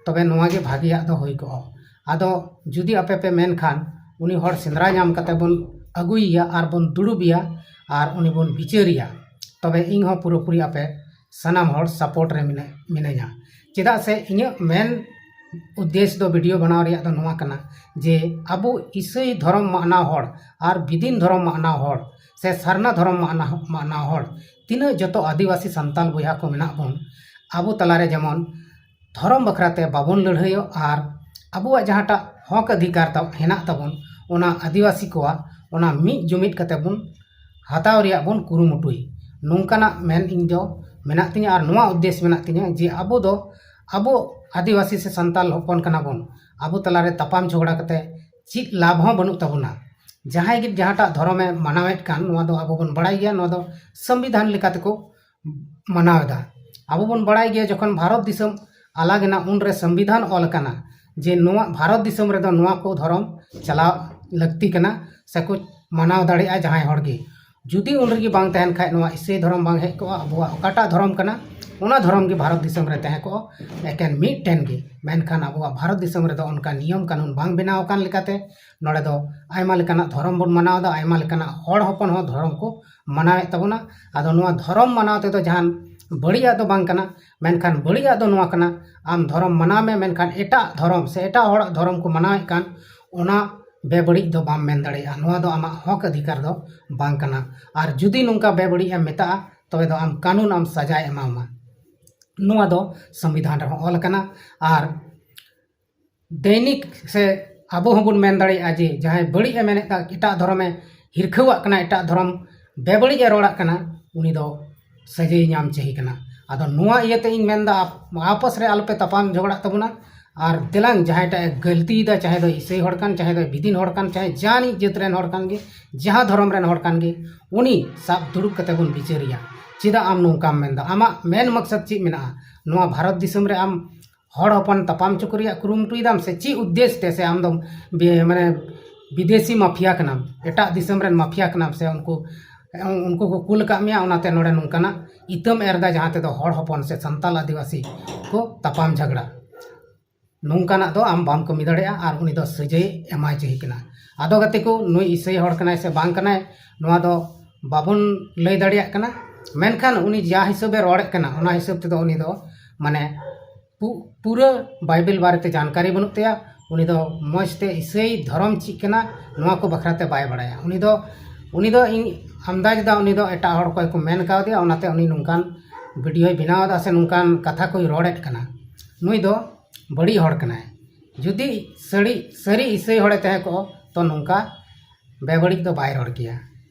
ᱛᱚᱵᱮ ᱱᱚᱣᱟ ᱜᱮ ᱵᱷᱟᱜᱮᱭᱟᱜ ᱫᱚ ᱦᱩᱭ ᱠᱚᱜᱼᱟ᱾ ᱟᱫᱚ ᱡᱩᱫᱤ ᱟᱯᱮ ᱯᱮ ᱢᱮᱱ ᱠᱷᱟᱱ ᱩᱱᱤ ᱦᱚᱲ ᱥᱮᱸᱫᱽᱨᱟ ᱧᱟᱢ ᱠᱟᱛᱮ ᱵᱚᱱ ᱟᱹᱜᱩᱭᱮᱭᱟ ᱟᱨ ᱵᱚᱱ ᱫᱩᱲᱩᱵᱮᱭᱟ ᱟᱨ ᱩᱱᱤ ᱵᱚᱱ ᱵᱤᱪᱟᱹᱨᱮᱭᱟ, ᱛᱚᱵᱮ ᱤᱧ ᱦᱚᱸ ᱯᱩᱨᱟᱹᱯᱩᱨᱤ ᱟᱯᱮ ᱥᱟᱱᱟᱢ ᱦᱚᱲ ᱥᱟᱯᱳᱨᱴ ᱨᱮ ᱢᱤᱱᱟᱹ-, ᱢᱤᱱᱟᱹᱧᱟ᱾ ᱪᱮᱫᱟᱜ ᱥᱮ ᱤᱧᱟᱹᱜ ᱢᱮᱱ ᱩᱫᱽᱫᱮᱥ ᱫᱚ ᱵᱷᱤᱰᱤᱭᱳ ᱵᱮᱱᱟᱣ ᱨᱮᱭᱟᱜ ᱫᱚ ᱱᱚᱣᱟ ᱠᱟᱱᱟ ᱡᱮ ᱟᱵᱚ ᱤᱥᱟᱹᱭ ᱫᱷᱚᱨᱚᱢ ᱢᱟᱱᱟᱣ ᱦᱚᱲ ᱟᱨ ᱵᱤᱫᱤᱱ ᱫᱷᱚᱨᱚᱢ ᱢᱟᱱᱟᱣ ᱦᱚᱲ ᱥᱮ ᱥᱟᱨᱱᱟ ᱫᱷᱚᱨᱚᱢ ᱢᱟᱱᱟᱣ, ᱢᱟᱱᱟᱣ ᱦᱚᱲ ᱛᱤᱱᱟᱹᱜ ᱡᱚᱛᱚ ᱟᱹᱫᱤᱵᱟᱹᱥᱤ ᱥᱟᱱᱛᱟᱞ ᱵᱚᱭᱦᱟ ᱠᱚ ᱢᱮᱱᱟᱜ ᱵᱚᱱ, ᱟᱵᱚ ᱛᱟᱞᱟᱨᱮ ᱡᱮᱢᱚᱱ ᱫᱷᱚᱨᱚᱢ ᱵᱟᱠᱷᱨᱟ ᱛᱮ ᱵᱟᱵᱚᱱ ᱞᱟᱹᱲᱦᱟᱹᱭᱚᱜ ᱟᱨ ᱟᱵᱚᱣᱟᱜ ᱡᱟᱦᱟᱸᱴᱟᱜ ᱦᱚᱠ ᱚᱫᱷᱤᱠᱟᱨ ᱛᱟ-, ᱦᱮᱱᱟᱜ ᱛᱟᱵᱚᱱ, ᱚᱱᱟ ᱟᱹᱫᱤᱵᱟᱹᱥᱤ ᱠᱚᱣᱟᱜ ᱚᱱᱟ ᱢᱤᱫ ᱡᱩᱢᱤᱫ ᱠᱟᱛᱮ ᱵᱚᱱ ᱦᱟᱛᱟᱣ ᱨᱮᱭᱟᱜ ᱵᱚᱱ ᱠᱩᱨᱩᱢᱩᱴᱩᱭ᱾ ᱱᱚᱝᱠᱟᱱᱟᱜ ᱢᱮᱱ ᱤᱧ ᱫᱚ ᱢᱮᱱᱟᱜ ᱛᱤᱧᱟᱹ ᱟᱨ ᱱᱚᱣᱟ ᱩᱫᱽᱫᱮᱥ ᱢᱮᱱᱟᱜ ᱛᱤᱧᱟᱹ ᱡᱮ ᱟᱵᱚ ᱫᱚ, ᱟᱵᱚ ᱟᱹᱫᱤᱵᱟᱹᱥᱤ ᱥᱮ ᱥᱟᱱᱛᱟᱞ ᱦᱚᱯᱚᱱ ᱠᱟᱱᱟ ᱵᱚᱱ, ᱟᱵᱚ ᱛᱟᱞᱟᱨᱮ ᱛᱟᱯᱟᱢ ᱡᱷᱚᱜᱽᱲᱟ ᱠᱟᱛᱮ ᱪᱮᱫ ᱞᱟᱵᱷ ᱦᱚᱸ ᱵᱟᱹᱱᱩᱜ ᱛᱟᱵᱚᱱᱟ᱾ ᱡᱟᱦᱟᱸᱭ ᱜᱮ ᱡᱟᱦᱟᱸᱴᱟᱜ ᱫᱷᱚᱨᱚᱢᱮ ᱢᱟᱱᱟᱣᱮᱫ ᱠᱟᱱ, ᱱᱚᱣᱟ ᱫᱚ ᱟᱵᱚ ᱵᱚᱱ ᱵᱟᱲᱟᱭ ᱜᱮᱭᱟ, ᱱᱚᱣᱟ ᱫᱚ ᱥᱚᱝᱵᱤᱫᱷᱟᱱ ᱞᱮᱠᱟ ᱛᱮᱠᱚ ᱢᱟᱱᱟᱣ ᱮᱫᱟ᱾ ᱟᱵᱚ ᱵᱚᱱ ᱵᱟᱲᱟᱭ ᱜᱮᱭᱟ ᱡᱚᱠᱷᱚᱱ ᱵᱷᱟᱨᱚᱛ ᱫᱤᱥᱚᱢ ᱟᱞᱟᱜᱽ ᱮᱱᱟ ᱩᱱᱨᱮ ᱥᱚᱝᱵᱤᱫᱷᱟᱱ ᱚᱞ ᱟᱠᱟᱱᱟ ᱡᱮ ᱱᱚᱣᱟ ᱵᱷᱟᱨᱚᱛ ᱫᱤᱥᱚᱢ ᱨᱮᱫᱚ ᱱᱚᱣᱟ ᱠᱚ ᱫᱷᱚᱨᱚᱢ ᱪᱟᱞᱟᱣ ᱞᱟᱹᱠᱛᱤ ᱠᱟᱱᱟ ᱥᱮᱠᱚ ᱢᱟᱱᱟᱣ ᱫᱟᱲᱮᱭᱟᱜᱼᱟ ᱡᱟᱦᱟᱸᱭ ᱦᱚᱲ ᱜᱮ᱾ ᱡᱩᱫᱤ ᱩᱱ ᱨᱮᱜᱮ ᱵᱟᱝ ᱛᱟᱦᱮᱱ ᱠᱷᱟᱡ ᱱᱚᱣᱟ ᱤᱥᱟᱹᱭ ᱫᱷᱚᱨᱚᱢ ᱵᱟᱝ ᱦᱮᱡ ᱠᱚᱜᱼᱟ, ᱟᱵᱚᱣᱟᱜ ᱚᱠᱟᱴᱟᱜ ᱫᱷᱚᱨᱚᱢ ᱠᱟᱱᱟ ᱚᱱᱟ ᱫᱷᱚᱨᱚᱢ ᱜᱮ ᱵᱷᱟᱨᱚᱛ ᱫᱤᱥᱚᱢ ᱨᱮ ᱛᱟᱦᱮᱸ ᱠᱚᱜᱼᱟ, ᱮᱠᱮᱱ ᱢᱤᱫᱴᱮᱱ ᱜᱮ᱾ ᱢᱮᱱᱠᱷᱟᱱ ᱟᱵᱚᱣᱟᱜ ᱵᱷᱟᱨᱚᱛ ᱫᱤᱥᱚᱢ ᱨᱮᱫᱚ ᱚᱱᱠᱟ ᱱᱤᱭᱚᱢ ᱠᱟᱹᱱᱩᱱ ᱵᱟᱝ ᱵᱮᱱᱟᱣ ᱟᱠᱟᱱ ᱞᱮᱠᱟᱛᱮ ᱱᱚᱰᱮ ᱫᱚ ᱟᱭᱢᱟ ᱞᱮᱠᱟᱱᱟᱜ ᱫᱷᱚᱨᱚᱢ ᱵᱚᱱ ᱢᱟᱱᱟᱣ ᱮᱫᱟ, ᱟᱭᱢᱟ ᱞᱮᱠᱟᱱᱟᱜ ᱦᱚᱲ ᱦᱚᱯᱚᱱ ᱦᱚᱸ ᱫᱷᱚᱨᱚᱢ ᱠᱚ ᱢᱟᱱᱟᱣᱮᱫ ᱛᱟᱵᱚᱱᱟ᱾ ᱟᱫᱚ ᱱᱚᱣᱟ ᱫᱷᱚᱨᱚᱢ ᱢᱟᱱᱟᱣ ᱛᱮᱫᱚ ᱡᱟᱦᱟᱱ ᱵᱟᱹᱲᱤᱡᱟᱜ ᱫᱚ ᱵᱟᱝ ᱠᱟᱱᱟ, ᱢᱮᱱᱠᱷᱟᱱ ᱵᱟᱹᱲᱤᱡᱟᱜ ᱫᱚ ᱱᱚᱣᱟ ᱠᱟᱱᱟ, ᱟᱢ ᱫᱷᱚᱨᱚᱢ ᱢᱟᱱᱟᱣ ᱢᱮ, ᱢᱮᱱᱠᱷᱟᱱ ᱮᱴᱟᱜ ᱫᱷᱚᱨᱚᱢ ᱥᱮ ᱮᱴᱟᱜ ᱦᱚᱲᱟᱜ ᱫᱷᱚᱨᱚᱢ ᱠᱚ ᱢᱟᱱᱟᱣᱮᱫ ᱠᱟᱱ ᱚᱱᱟ ᱵᱮᱵᱟᱹᱲᱤᱡ ᱫᱚ ᱵᱟᱢ ᱢᱮᱱ ᱫᱟᱲᱮᱭᱟᱜᱼᱟ᱾ ᱱᱚᱣᱟ ᱫᱚ ᱟᱢᱟᱜ ᱦᱚᱠ ᱚᱫᱷᱤᱠᱟᱨ ᱫᱚ ᱵᱟᱝ ᱠᱟᱱᱟ᱾ ᱟᱨ ᱡᱩᱫᱤ ᱱᱚᱝᱠᱟ ᱵᱮᱵᱟᱹᱲᱤᱡ ᱮᱢ ᱢᱮᱛᱟᱜᱼᱟ, ᱛᱚᱵᱮ ᱫᱚ ᱟᱢ ᱠᱟᱹᱱᱩᱱ ᱟᱢ ᱥᱟᱡᱟᱭ ᱮᱢᱟᱢᱟ᱾ ᱱᱚᱣᱟ ᱫᱚ ᱥᱚᱝᱵᱤᱫᱷᱟᱱ ᱨᱮᱦᱚᱸ ᱚᱞ ᱟᱠᱟᱱᱟ᱾ ᱟᱨ ᱫᱚᱭᱱᱤᱠ ᱥᱮ ᱟᱵᱚ ᱦᱚᱸᱵᱚᱱ ᱢᱮᱱ ᱫᱟᱲᱮᱭᱟᱜᱼᱟ ᱡᱮ ᱡᱟᱦᱟᱸᱭ ᱵᱟᱹᱲᱤᱡ ᱮ ᱢᱮᱱᱮᱫ ᱠᱟᱱ, ᱮᱴᱟᱜ ᱫᱷᱚᱨᱚᱢᱮ ᱦᱤᱨᱠᱷᱟᱹᱣᱟᱜ ᱠᱟᱱᱟ, ᱮᱴᱟᱜ ᱫᱷᱚᱨᱚᱢ ᱵᱮᱵᱟᱹᱲᱤᱡ ᱮ ᱨᱚᱲᱟᱜ ᱠᱟᱱᱟ, ᱩᱱᱤ ᱫᱚ ᱥᱟᱹᱡᱟᱹᱭ ᱧᱟᱢ ᱪᱟᱹᱦᱤ ᱠᱟᱱᱟ᱾ ᱟᱫᱚ ᱱᱚᱣᱟ ᱤᱭᱟᱹᱛᱮ ᱤᱧ ᱢᱮᱱᱫᱟ, ᱟᱯ- ᱟᱯᱟᱥ ᱨᱮ ᱟᱞᱚᱯᱮ ᱛᱟᱯᱟᱢ ᱡᱷᱚᱜᱽᱲᱟᱜ ᱛᱟᱵᱚᱱᱟ᱾ ᱟᱨ ᱫᱮᱞᱟᱝ, ᱡᱟᱦᱟᱸᱭᱴᱟᱜ ᱮ ᱜᱟᱹᱞᱛᱤᱭᱮᱫᱟ, ᱪᱟᱦᱮ ᱫᱚ ᱤᱥᱟᱹᱭ ᱦᱚᱲ ᱠᱟᱱ, ᱪᱟᱦᱮ ᱫᱚ ᱵᱤᱫᱤᱱ ᱦᱚᱲ ᱠᱟᱱ, ᱪᱟᱦᱮ ᱡᱟᱦᱟᱱᱤᱡ ᱡᱟᱹᱛ ᱨᱮᱱ ᱦᱚᱲ ᱠᱟᱱ ᱜᱮ, ᱡᱟᱦᱟᱸ ᱫᱷᱚᱨᱚᱢ ᱨᱮᱱ ᱦᱚᱲ ᱠᱟᱱ ᱜᱮ, ᱩᱱᱤ ᱥᱟᱵ ᱫᱩᱲᱩᱵ ᱠᱟᱛᱮ ᱵᱚᱱ ᱵᱤᱪᱟᱹᱨᱮᱭᱟ᱾ ᱪᱮᱫᱟᱜ ᱟᱢ ᱱᱚᱝᱠᱟᱢ ᱢᱮᱱᱫᱟ? ᱟᱢᱟᱜ ᱢᱮᱱ ᱢᱚᱠᱥᱚᱫ ᱪᱮᱫ ᱢᱮᱱᱟᱜᱼᱟ? ᱱᱚᱣᱟ ᱵᱷᱟᱨᱚᱛ ᱫᱤᱥᱚᱢ ᱨᱮ ᱟᱢ ᱦᱚᱲ ᱦᱚᱯᱚᱱ ᱛᱟᱯᱟᱢ ᱦᱚᱪᱚ ᱠᱚ ᱨᱮᱭᱟᱜ ᱠᱩᱨᱩᱢᱩᱴᱩᱭᱮᱫᱟᱢ ᱥᱮ ᱪᱮᱫ ᱩᱫᱽᱫᱮᱥ ᱛᱮ? ᱥᱮ ᱟᱢ ᱫᱚ ᱵᱤ- ᱢᱟᱱᱮ ᱵᱤᱫᱮᱥᱤ ᱢᱟᱯᱷᱤᱭᱟ ᱠᱟᱱᱟᱢ, ᱮᱴᱟᱜ ᱫᱤᱥᱚᱢ ᱨᱮᱱ ᱢᱟᱯᱷᱤᱭᱟ ᱠᱟᱱᱟᱢ, ᱥᱮ ᱩᱱᱠᱩ ᱩᱱᱠᱩ ᱠᱚ ᱠᱩᱞ ᱟᱠᱟᱫ ᱢᱮᱭᱟ, ᱚᱱᱟᱛᱮ ᱱᱚᱰᱮ ᱱᱚᱝᱠᱟᱱᱟᱜ ᱤᱛᱟᱹᱢ ᱮᱨᱫᱟ ᱡᱟᱦᱟᱸ ᱛᱮᱫᱚ ᱦᱚᱲ ᱦᱚᱯᱚᱱ ᱥᱮ ᱥᱟᱱᱛᱟᱞ ᱟᱹᱫᱤᱵᱟᱹᱥᱤ ᱠᱚ ᱛᱟᱯᱟᱢ ᱡᱷᱟᱜᱽᱲᱟ᱾ ᱱᱚᱝᱠᱟᱱᱟᱜ ᱫᱚ ᱟᱢ ᱵᱟᱢ ᱠᱟᱹᱢᱤ ᱫᱟᱲᱮᱭᱟᱜᱼᱟ ᱟᱨ ᱩᱱᱤ ᱫᱚ ᱥᱟᱹᱡᱟᱹᱭ ᱮᱢᱟᱭ ᱪᱟᱹᱦᱤ ᱠᱟᱱᱟ᱾ ᱟᱫᱚ ᱜᱟᱛᱮ ᱠᱚ, ᱱᱩᱭ ᱤᱥᱟᱹᱭ ᱦᱚᱲ ᱠᱟᱱᱟᱭ ᱥᱮ ᱵᱟᱝ ᱠᱟᱱᱟᱭ, ᱱᱚᱣᱟ ᱫᱚ ᱵᱟᱵᱚᱱ ᱞᱟᱹᱭ ᱫᱟᱲᱮᱭᱟᱜ ᱠᱟᱱᱟ᱾ ᱢᱮᱱᱠᱷᱟᱱ ᱩᱱᱤ ᱡᱟ ᱦᱤᱥᱟᱹᱵᱮ ᱨᱚᱲᱮᱫ ᱠᱟᱱᱟ, ᱚᱱᱟ ᱦᱤᱥᱟᱹᱵ ᱛᱮᱫᱚ ᱩᱱᱤ ᱫᱚ ᱢᱟᱱᱮ ᱯᱩ- ᱯᱩᱨᱟᱹ ᱵᱟᱭᱵᱮᱞ ᱵᱟᱨᱮᱛᱮ ᱡᱟᱱᱠᱟᱨᱤ ᱵᱟᱹᱱᱩᱜ ᱛᱟᱭᱟ᱾ ᱩᱱᱤ ᱫᱚ ᱢᱚᱡᱽ ᱛᱮ ᱤᱥᱟᱹᱭ ᱫᱷᱚᱨᱚᱢ ᱪᱮᱫ ᱠᱟᱱᱟ, ᱱᱚᱣᱟ ᱠᱚ ᱵᱟᱠᱷᱨᱟ ᱛᱮ ᱵᱟᱭ ᱵᱟᱲᱟᱭᱟ᱾ ᱩᱱᱤ ᱫᱚ ᱩᱱᱤ ᱫᱚ ᱤᱧ ᱟᱢᱫᱟᱡᱽ ᱮᱫᱟ, ᱩᱱᱤ ᱫᱚ ᱮᱴᱟᱜ ᱦᱚᱲ ᱚᱠᱚᱭ ᱠᱚ ᱢᱮᱱ ᱠᱟᱣᱫᱮᱭᱟ, ᱚᱱᱟᱛᱮ ᱩᱱᱤ ᱱᱚᱝᱠᱟᱱ ᱵᱷᱤᱰᱤᱭᱳᱭ ᱵᱮᱱᱟᱣ ᱮᱫᱟ ᱥᱮ ᱱᱚᱝᱠᱟᱱ ᱠᱟᱛᱷᱟ ᱠᱚᱭ ᱨᱚᱲᱮᱫ ᱠᱟᱱᱟ᱾ ᱱᱩᱭ ᱫᱚ ᱵᱟᱹᱲᱤᱡ ᱦᱚᱲ ᱠᱟᱱᱟᱭ᱾ ᱡᱩᱫᱤ ᱥᱟᱹᱨᱤ ᱥᱟᱹᱨᱤ ᱤᱥᱟᱹᱭ ᱦᱚᱲᱮ ᱛᱟᱦᱮᱸ ᱠᱚᱜ, ᱛᱚ ᱱᱚᱝᱠᱟ ᱵᱮᱵᱟᱹᱲᱤᱡ ᱫᱚ ᱵᱟᱭ ᱨᱚᱲ ᱠᱮᱭᱟ᱾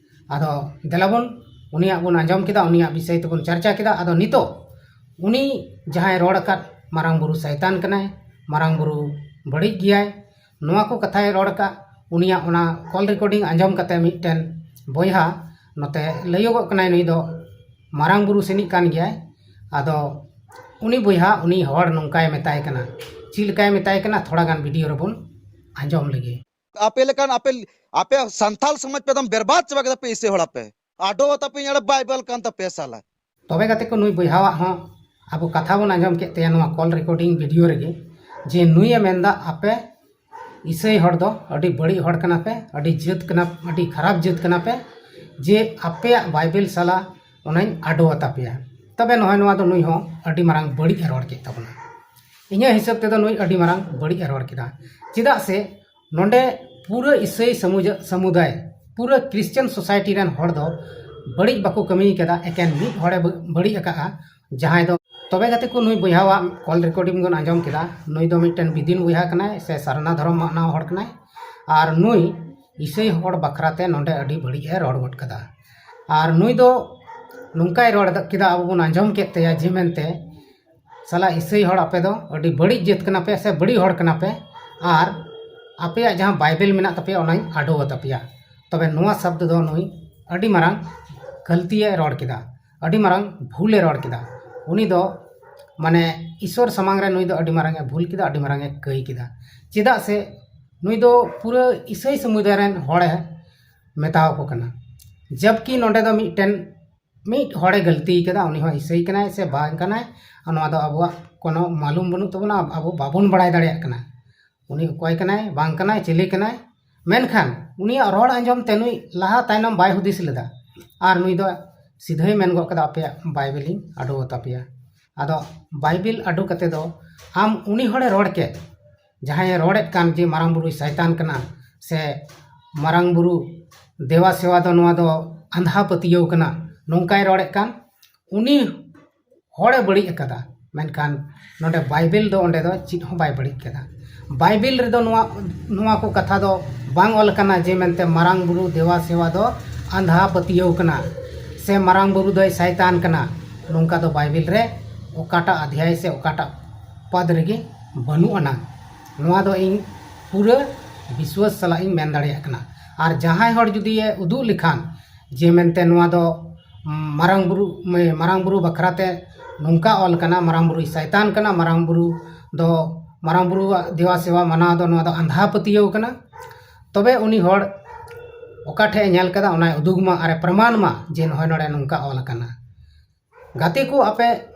ᱟᱫᱚ ᱫᱮᱞᱟᱵᱚᱱ, ᱩᱱᱤᱭᱟᱜ ᱵᱚᱱ ᱟᱸᱡᱚᱢ ᱠᱮᱫᱟ, ᱩᱱᱤᱭᱟᱜ ᱵᱤᱥᱚᱭ ᱛᱮᱵᱚᱱ ᱪᱟᱨᱪᱟ ᱠᱮᱫᱟ᱾ ᱟᱫᱚ ᱱᱤᱛᱚᱜ ᱩᱱᱤ ᱡᱟᱦᱟᱸᱭ ᱨᱚᱲ ᱟᱠᱟᱫ, ᱢᱟᱨᱟᱝ ᱵᱩᱨᱩ ᱥᱟᱭᱛᱟᱱ ᱠᱟᱱᱟᱭ, ᱢᱟᱨᱟᱝ ᱵᱩᱨᱩ ᱵᱟᱹᱲᱤᱡ ᱜᱮᱭᱟᱭ, ᱱᱚᱣᱟ ᱠᱚ ᱠᱟᱛᱷᱟᱭ ᱨᱚᱲ ᱟᱠᱟᱫ, ᱩᱱᱤᱭᱟᱜ ᱚᱱᱟ ᱠᱚᱞ ᱨᱮᱠᱚᱨᱰᱤᱝ ᱟᱸᱡᱚᱢ ᱠᱟᱛᱮ ᱢᱤᱫᱴᱮᱱ ᱵᱚᱭᱦᱟ, ᱱᱚᱛᱮ ᱞᱟᱹᱭᱚᱜᱚᱜ ᱠᱟᱱᱟᱭ ᱱᱩᱭ ᱫᱚ ᱢᱟᱨᱟᱝ ᱵᱩᱨᱩ ᱥᱮᱱᱤᱡ ᱠᱟᱱ ᱜᱮᱭᱟᱭ᱾ ᱟᱫᱚ ᱩᱱᱤ ᱵᱚᱭᱦᱟ ᱩᱱᱤ ᱦᱚᱲ ᱱᱚᱝᱠᱟᱭ ᱢᱮᱛᱟᱭ ᱠᱟᱱᱟ᱾ ᱪᱮᱫ ᱞᱮᱠᱟᱭ ᱢᱮᱛᱟᱭ ᱠᱟᱱᱟ, ᱛᱷᱚᱲᱟ ᱜᱟᱱ ᱵᱷᱤᱰᱤᱭᱳ ᱨᱮᱵᱚᱱ ᱟᱸᱡᱚᱢ ᱞᱮᱜᱮ᱾ ᱟᱯᱮ ᱞᱮᱠᱟᱱ, ᱟᱯᱮ, ᱟᱯᱮ ᱥᱟᱱᱛᱟᱞ ᱥᱚᱢᱟᱡᱽ ᱯᱮ ᱮᱠᱫᱚᱢ ᱵᱮᱨᱵᱟᱫ ᱪᱟᱵᱟ ᱠᱮᱫᱟ ᱯᱮ ᱤᱥᱟᱹᱭ ᱦᱚᱲ ᱟᱯᱮ᱾ ᱟᱰᱚ ᱛᱟᱯᱮ ᱧᱟᱲᱮ ᱵᱟᱭᱵᱮᱞ ᱠᱟᱱ ᱛᱟᱯᱮᱭᱟ ᱥᱟᱞᱟ᱾ ᱛᱚᱵᱮ ᱜᱟᱛᱮ ᱠᱚ, ᱱᱩᱭ ᱵᱚᱭᱦᱟᱣᱟᱜ ᱦᱚᱸ ᱟᱵᱚ ᱠᱟᱛᱷᱟ ᱵᱚᱱ ᱟᱸᱡᱚᱢ ᱠᱮᱫ ᱛᱟᱭᱟ ᱱᱚᱣᱟ ᱠᱚᱞ ᱨᱮᱠᱚᱨᱰᱤᱝ ᱵᱷᱤᱰᱤᱭᱳ ᱨᱮᱜᱮ, ᱡᱮ ᱱᱩᱭᱮ ᱢᱮᱱᱫᱟ, ᱟᱯᱮ ᱤᱥᱟᱹᱭ ᱦᱚᱲ ᱫᱚ ᱟᱹᱰᱤ ᱵᱟᱹᱲᱤᱡ ᱦᱚᱲ ᱠᱟᱱᱟ ᱯᱮ, ᱟᱹᱰᱤ ᱡᱟᱹᱛ ᱠᱟᱱᱟ, ᱟᱹᱰᱤ ᱠᱷᱟᱨᱟᱯ ᱡᱟᱹᱛ ᱠᱟᱱᱟ ᱯᱮ, ᱡᱮ ᱟᱯᱮᱭᱟᱜ ᱵᱟᱭᱵᱮᱞ ᱥᱟᱞᱟ ᱚᱱᱟᱧ ᱟᱰᱚ ᱟᱛᱟ ᱯᱮᱭᱟ᱾ ᱛᱚᱵᱮ ᱱᱚᱜᱼᱚᱭ ᱱᱚᱣᱟ ᱫᱚ ᱱᱩᱭ ᱦᱚᱸ ᱟᱹᱰᱤ ᱢᱟᱨᱟᱝ ᱵᱟᱹᱲᱤᱡ ᱮ ᱨᱚᱲ ᱠᱮᱫ ᱛᱟᱵᱚᱱᱟ᱾ ᱤᱧᱟᱹᱜ ᱦᱤᱥᱟᱹᱵ ᱛᱮᱫᱚ ᱱᱩᱭ ᱟᱹᱰᱤ ᱢᱟᱨᱟᱝ ᱵᱟᱹᱲᱤᱡ ᱮ ᱨᱚᱲ ᱠᱮᱫᱟ᱾ ᱪᱮᱫᱟᱜ ᱥᱮ ᱱᱚᱰᱮ ᱯᱩᱨᱟᱹ ᱤᱥᱟᱹᱭ ᱥᱟᱢᱩᱡᱟ- ᱥᱟᱢᱩᱫᱟᱭ, ᱯᱩᱨᱟᱹ ᱠᱨᱤᱥᱪᱟᱱ ᱥᱳᱥᱟᱭᱴᱤ ᱨᱮᱱ ᱦᱚᱲ ᱫᱚ ᱵᱟᱹᱲᱤᱡ ᱵᱟᱠᱚ ᱠᱟᱹᱢᱤ ᱠᱟᱫᱟ, ᱮᱠᱮᱱ ᱢᱤᱫ ᱦᱚᱲᱮ ᱵᱟᱹ- ᱵᱟᱹᱲᱤᱡ ᱟᱠᱟᱫᱼᱟ, ᱡᱟᱦᱟᱸᱭ ᱫᱚ ᱛᱚᱵᱮ ᱜᱟᱛᱮ ᱠᱚ, ᱱᱩᱭ ᱵᱚᱭᱦᱟᱣᱟᱜ ᱠᱚᱞ ᱨᱮᱠᱚᱨᱰᱤᱝ ᱵᱚᱱ ᱟᱸᱡᱚᱢ ᱠᱮᱫᱟ᱾ ᱱᱩᱭ ᱫᱚ ᱢᱤᱫᱴᱮᱱ ᱵᱤᱫᱤᱱ ᱵᱚᱭᱦᱟ ᱠᱟᱱᱟᱭ, ᱥᱮ ᱥᱟᱨᱱᱟ ᱫᱷᱚᱨᱚᱢ ᱢᱟᱱᱟᱣ ᱦᱚᱲ ᱠᱟᱱᱟᱭ᱾ ᱟᱨ ᱱᱩᱭ ᱤᱥᱟᱹᱭ ᱦᱚᱲ ᱵᱟᱠᱷᱨᱟ ᱛᱮ ᱱᱚᱰᱮ ᱟᱹᱰᱤ ᱵᱟᱹᱲᱤᱡ ᱮ ᱨᱚᱲ ᱜᱚᱫ ᱠᱟᱫᱟ᱾ ᱟᱨ ᱱᱩᱭ ᱫᱚ ᱱᱚᱝᱠᱟᱭ ᱨᱚᱲ ᱠᱮᱫᱟ, ᱟᱵᱚ ᱵᱚᱱ ᱟᱸᱡᱚᱢ ᱠᱮᱫ ᱛᱟᱭᱟ, ᱡᱮ ᱢᱮᱱᱛᱮ, "ᱥᱟᱞᱟ ᱤᱥᱟᱹᱭ ᱦᱚᱲ, ᱟᱯᱮ ᱫᱚ ᱟᱹᱰᱤ ᱵᱟᱹᱲᱤᱡ ᱡᱟᱹᱛ ᱠᱟᱱᱟ ᱯᱮ ᱥᱮ ᱵᱟᱹᱲᱤᱡ ᱦᱚᱲ ᱠᱟᱱᱟ ᱯᱮ, ᱟᱨ ᱟᱯᱮᱭᱟᱜ ᱡᱟᱦᱟᱸ ᱵᱟᱭᱵᱮᱞ ᱢᱮᱱᱟᱜ ᱛᱟᱯᱮᱭᱟ, ᱚᱱᱟᱧ ᱟᱰᱚᱣ ᱟᱛᱟᱯᱮᱭᱟ᱾" ᱛᱚᱵᱮ ᱱᱚᱣᱟ ᱥᱚᱵᱫ ᱫᱚ ᱱᱩᱭ ᱟᱹᱰᱤ ᱢᱟᱨᱟᱝ ᱜᱟᱹᱞᱛᱤᱭᱮ ᱨᱚᱲ ᱠᱮᱫᱟ, ᱟᱹᱰᱤ ᱢᱟᱨᱟᱝ ᱵᱷᱩᱞᱮ ᱨᱚᱲ ᱠᱮᱫᱟ᱾ ᱩᱱᱤ ᱫᱚ, ᱢᱟᱱᱮ, ᱤᱥᱚᱨ ᱥᱟᱢᱟᱝ ᱨᱮ ᱱᱩᱭ ᱫᱚ ᱟᱹᱰᱤ ᱢᱟᱨᱟᱝ ᱮ ᱵᱷᱩᱞ ᱠᱮᱫᱟ, ᱟᱹᱰᱤ ᱢᱟᱨᱟᱝ ᱮ ᱠᱟᱹᱭ ᱠᱮᱫᱟ᱾ ᱪᱮᱫᱟᱜ ᱥᱮ ᱱᱩᱭ ᱫᱚ ᱯᱩᱨᱟᱹ ᱤᱥᱟᱹᱭ ᱥᱚᱢᱩᱫᱟᱭ ᱨᱮᱱ ᱦᱚᱲᱮ ᱢᱮᱛᱟᱣ ᱠᱚ ᱠᱟᱱᱟ᱾ ᱡᱟᱵᱠᱤ ᱱᱚᱰᱮ ᱫᱚ ᱢᱤᱫᱴᱮᱱ, ᱢᱤᱫ ᱦᱚᱲᱮ ᱜᱟᱹᱞᱛᱤ ᱠᱟᱫᱟ, ᱩᱱᱤ ᱦᱚᱸ ᱤᱥᱟᱹᱭ ᱠᱟᱱᱟᱭ ᱥᱮ ᱵᱟᱝ ᱠᱟᱱᱟᱭ, ᱱᱚᱣᱟ ᱫᱚ ᱟᱵᱚᱣᱟᱜ ᱠᱳᱱᱳ ᱢᱟᱞᱩᱢ ᱵᱟᱹᱱᱩᱜ ᱛᱟᱵᱚᱱᱟ, ᱟᱵᱚ ᱵᱟᱵᱚᱱ ᱵᱟᱲᱟᱭ ᱫᱟᱲᱮᱭᱟᱜ ᱠᱟᱱᱟ ᱩᱱᱤ ᱚᱠᱚᱭ ᱠᱟᱱᱟᱭ, ᱵᱟᱝ ᱠᱟᱱᱟᱭ, ᱪᱤᱞᱤ ᱠᱟᱱᱟᱭ᱾ ᱢᱮᱱᱠᱷᱟᱱ ᱩᱱᱤᱭᱟᱜ ᱨᱚᱲ ᱟᱸᱡᱚᱢ ᱛᱮ ᱱᱩᱭ ᱞᱟᱦᱟ ᱛᱟᱭᱱᱚᱢ ᱵᱟᱭ ᱦᱩᱫᱤᱥ ᱞᱮᱫᱟ, ᱟᱨ ᱱᱩᱭ ᱫᱚ ᱥᱤᱫᱷᱟᱹᱭ ᱢᱮᱱ ᱜᱚᱫ ᱠᱟᱫᱟ, "ᱟᱯᱮᱭᱟᱜ ᱵᱟᱭᱵᱮᱞᱤᱧ ᱟᱰᱚᱣ ᱟᱛᱟᱯᱮᱭᱟ᱾" ᱟᱫᱚ ᱵᱟᱭᱵᱮᱞ ᱟᱰᱚ ᱠᱟᱛᱮ ᱫᱚ ᱟᱢ ᱩᱱᱤ ᱦᱚᱲᱮ ᱨᱚᱲ ᱠᱮᱫ, ᱡᱟᱦᱟᱸᱭᱮ ᱨᱚᱲᱮᱫ ᱠᱟᱱ ᱡᱮ ᱢᱟᱨᱟᱝ ᱵᱩᱨᱩᱭ ᱥᱟᱭᱛᱟᱱ ᱠᱟᱱᱟ, ᱥᱮ ᱢᱟᱨᱟᱝ ᱵᱩᱨᱩ ᱫᱮᱵᱟ ᱥᱮᱵᱟ ᱫᱚ ᱱᱚᱣᱟ ᱫᱚ ᱟᱸᱫᱷᱟ ᱯᱟᱹᱛᱭᱟᱹᱣ ᱠᱟᱱᱟ, ᱱᱚᱝᱠᱟᱭ ᱨᱚᱲᱮᱫ ᱠᱟᱱ, ᱩᱱᱤ ᱦᱚᱲᱮ ᱵᱟᱹᱲᱤᱡ ᱟᱠᱟᱫᱟ᱾ ᱢᱮᱱᱠᱷᱟᱱ ᱱᱚᱰᱮ ᱵᱟᱭᱵᱮᱞ ᱫᱚ ᱚᱸᱰᱮ ᱫᱚ ᱪᱮᱫ ᱦᱚᱸ ᱵᱟᱭ ᱵᱟᱹᱲᱤᱡ ᱠᱟᱫᱟ᱾ ᱵᱟᱭᱵᱮᱞ ᱨᱮᱫᱚ ᱱᱚᱣᱟ, ᱱᱚᱣᱟ ᱠᱚ ᱠᱟᱛᱷᱟ ᱫᱚ ᱵᱟᱝ ᱚᱞ ᱟᱠᱟᱱᱟ ᱡᱮ ᱢᱮᱱᱛᱮ ᱢᱟᱨᱟᱝ ᱵᱩᱨᱩ ᱫᱮᱵᱟ ᱥᱮᱵᱟ ᱫᱚ ᱟᱸᱫᱷᱟ ᱯᱟᱹᱛᱭᱟᱹᱣ ᱠᱟᱱᱟ, ᱥᱮ ᱢᱟᱨᱟᱝ ᱵᱩᱨᱩ ᱫᱚᱭ ᱥᱟᱭᱛᱟᱱ ᱠᱟᱱᱟ᱾ ᱱᱚᱝᱠᱟ ᱫᱚ ᱵᱟᱭᱵᱮᱞ ᱨᱮ ᱚᱠᱟᱴᱟᱜ ᱚᱫᱷᱭᱟᱭ ᱥᱮ ᱚᱠᱟᱴᱟᱜ ᱯᱟᱫ ᱨᱮᱜᱮ ᱵᱟᱹᱱᱩᱜ ᱟᱱᱟ᱾ ᱱᱚᱣᱟ ᱫᱚ ᱤᱧ ᱯᱩᱨᱟᱹ ᱵᱤᱥᱣᱟᱥ ᱥᱟᱞᱟᱜ ᱤᱧ ᱢᱮᱱ ᱫᱟᱲᱮᱭᱟᱜ ᱠᱟᱱᱟ᱾ ᱟᱨ ᱡᱟᱦᱟᱸᱭ ᱦᱚᱲ ᱡᱩᱫᱤ ᱮ ᱩᱫᱩᱜ ᱞᱮᱠᱷᱟᱱ ᱡᱮ ᱢᱮᱱᱛᱮ ᱱᱚᱣᱟ ᱫᱚ ᱢᱟᱨᱟᱝ ᱵᱩᱨᱩ, ᱢᱟᱨᱟᱝ ᱵᱩᱨᱩ ᱵᱟᱠᱷᱨᱟ ᱛᱮ ᱱᱚᱝᱠᱟ ᱚᱞ ᱠᱟᱱᱟ, ᱢᱟᱨᱟᱝ ᱵᱩᱨᱩᱭ ᱥᱟᱭᱛᱟᱱ ᱠᱟᱱᱟ, ᱢᱟᱨᱟᱝ ᱵᱩᱨᱩ ᱫᱚ, ᱢᱟᱨᱟᱝ ᱵᱩᱨᱩᱣᱟᱜ ᱫᱮᱵᱟ ᱥᱮᱵᱟ ᱢᱟᱱᱟᱣ ᱫᱚ ᱱᱚᱣᱟ ᱫᱚ ᱟᱸᱫᱷᱟ ᱯᱟᱹᱛᱭᱟᱹᱣ ᱠᱟᱱᱟ, ᱛᱚᱵᱮ ᱩᱱᱤ ᱦᱚᱲ ᱚᱠᱟ ᱴᱷᱮᱡ ᱮ ᱧᱮᱞ ᱠᱟᱫᱟ, ᱚᱱᱟᱭ ᱩᱫᱩᱜᱽ ᱢᱟ ᱟᱨᱮ ᱯᱨᱚᱢᱟᱱ ᱢᱟ ᱡᱮ ᱱᱚᱜᱼᱚᱭ ᱱᱚᱰᱮ ᱱᱚᱝᱠᱟ ᱚᱞ ᱟᱠᱟᱱᱟ᱾ ᱜᱟᱛᱮ ᱠᱚ, ᱟᱯᱮ,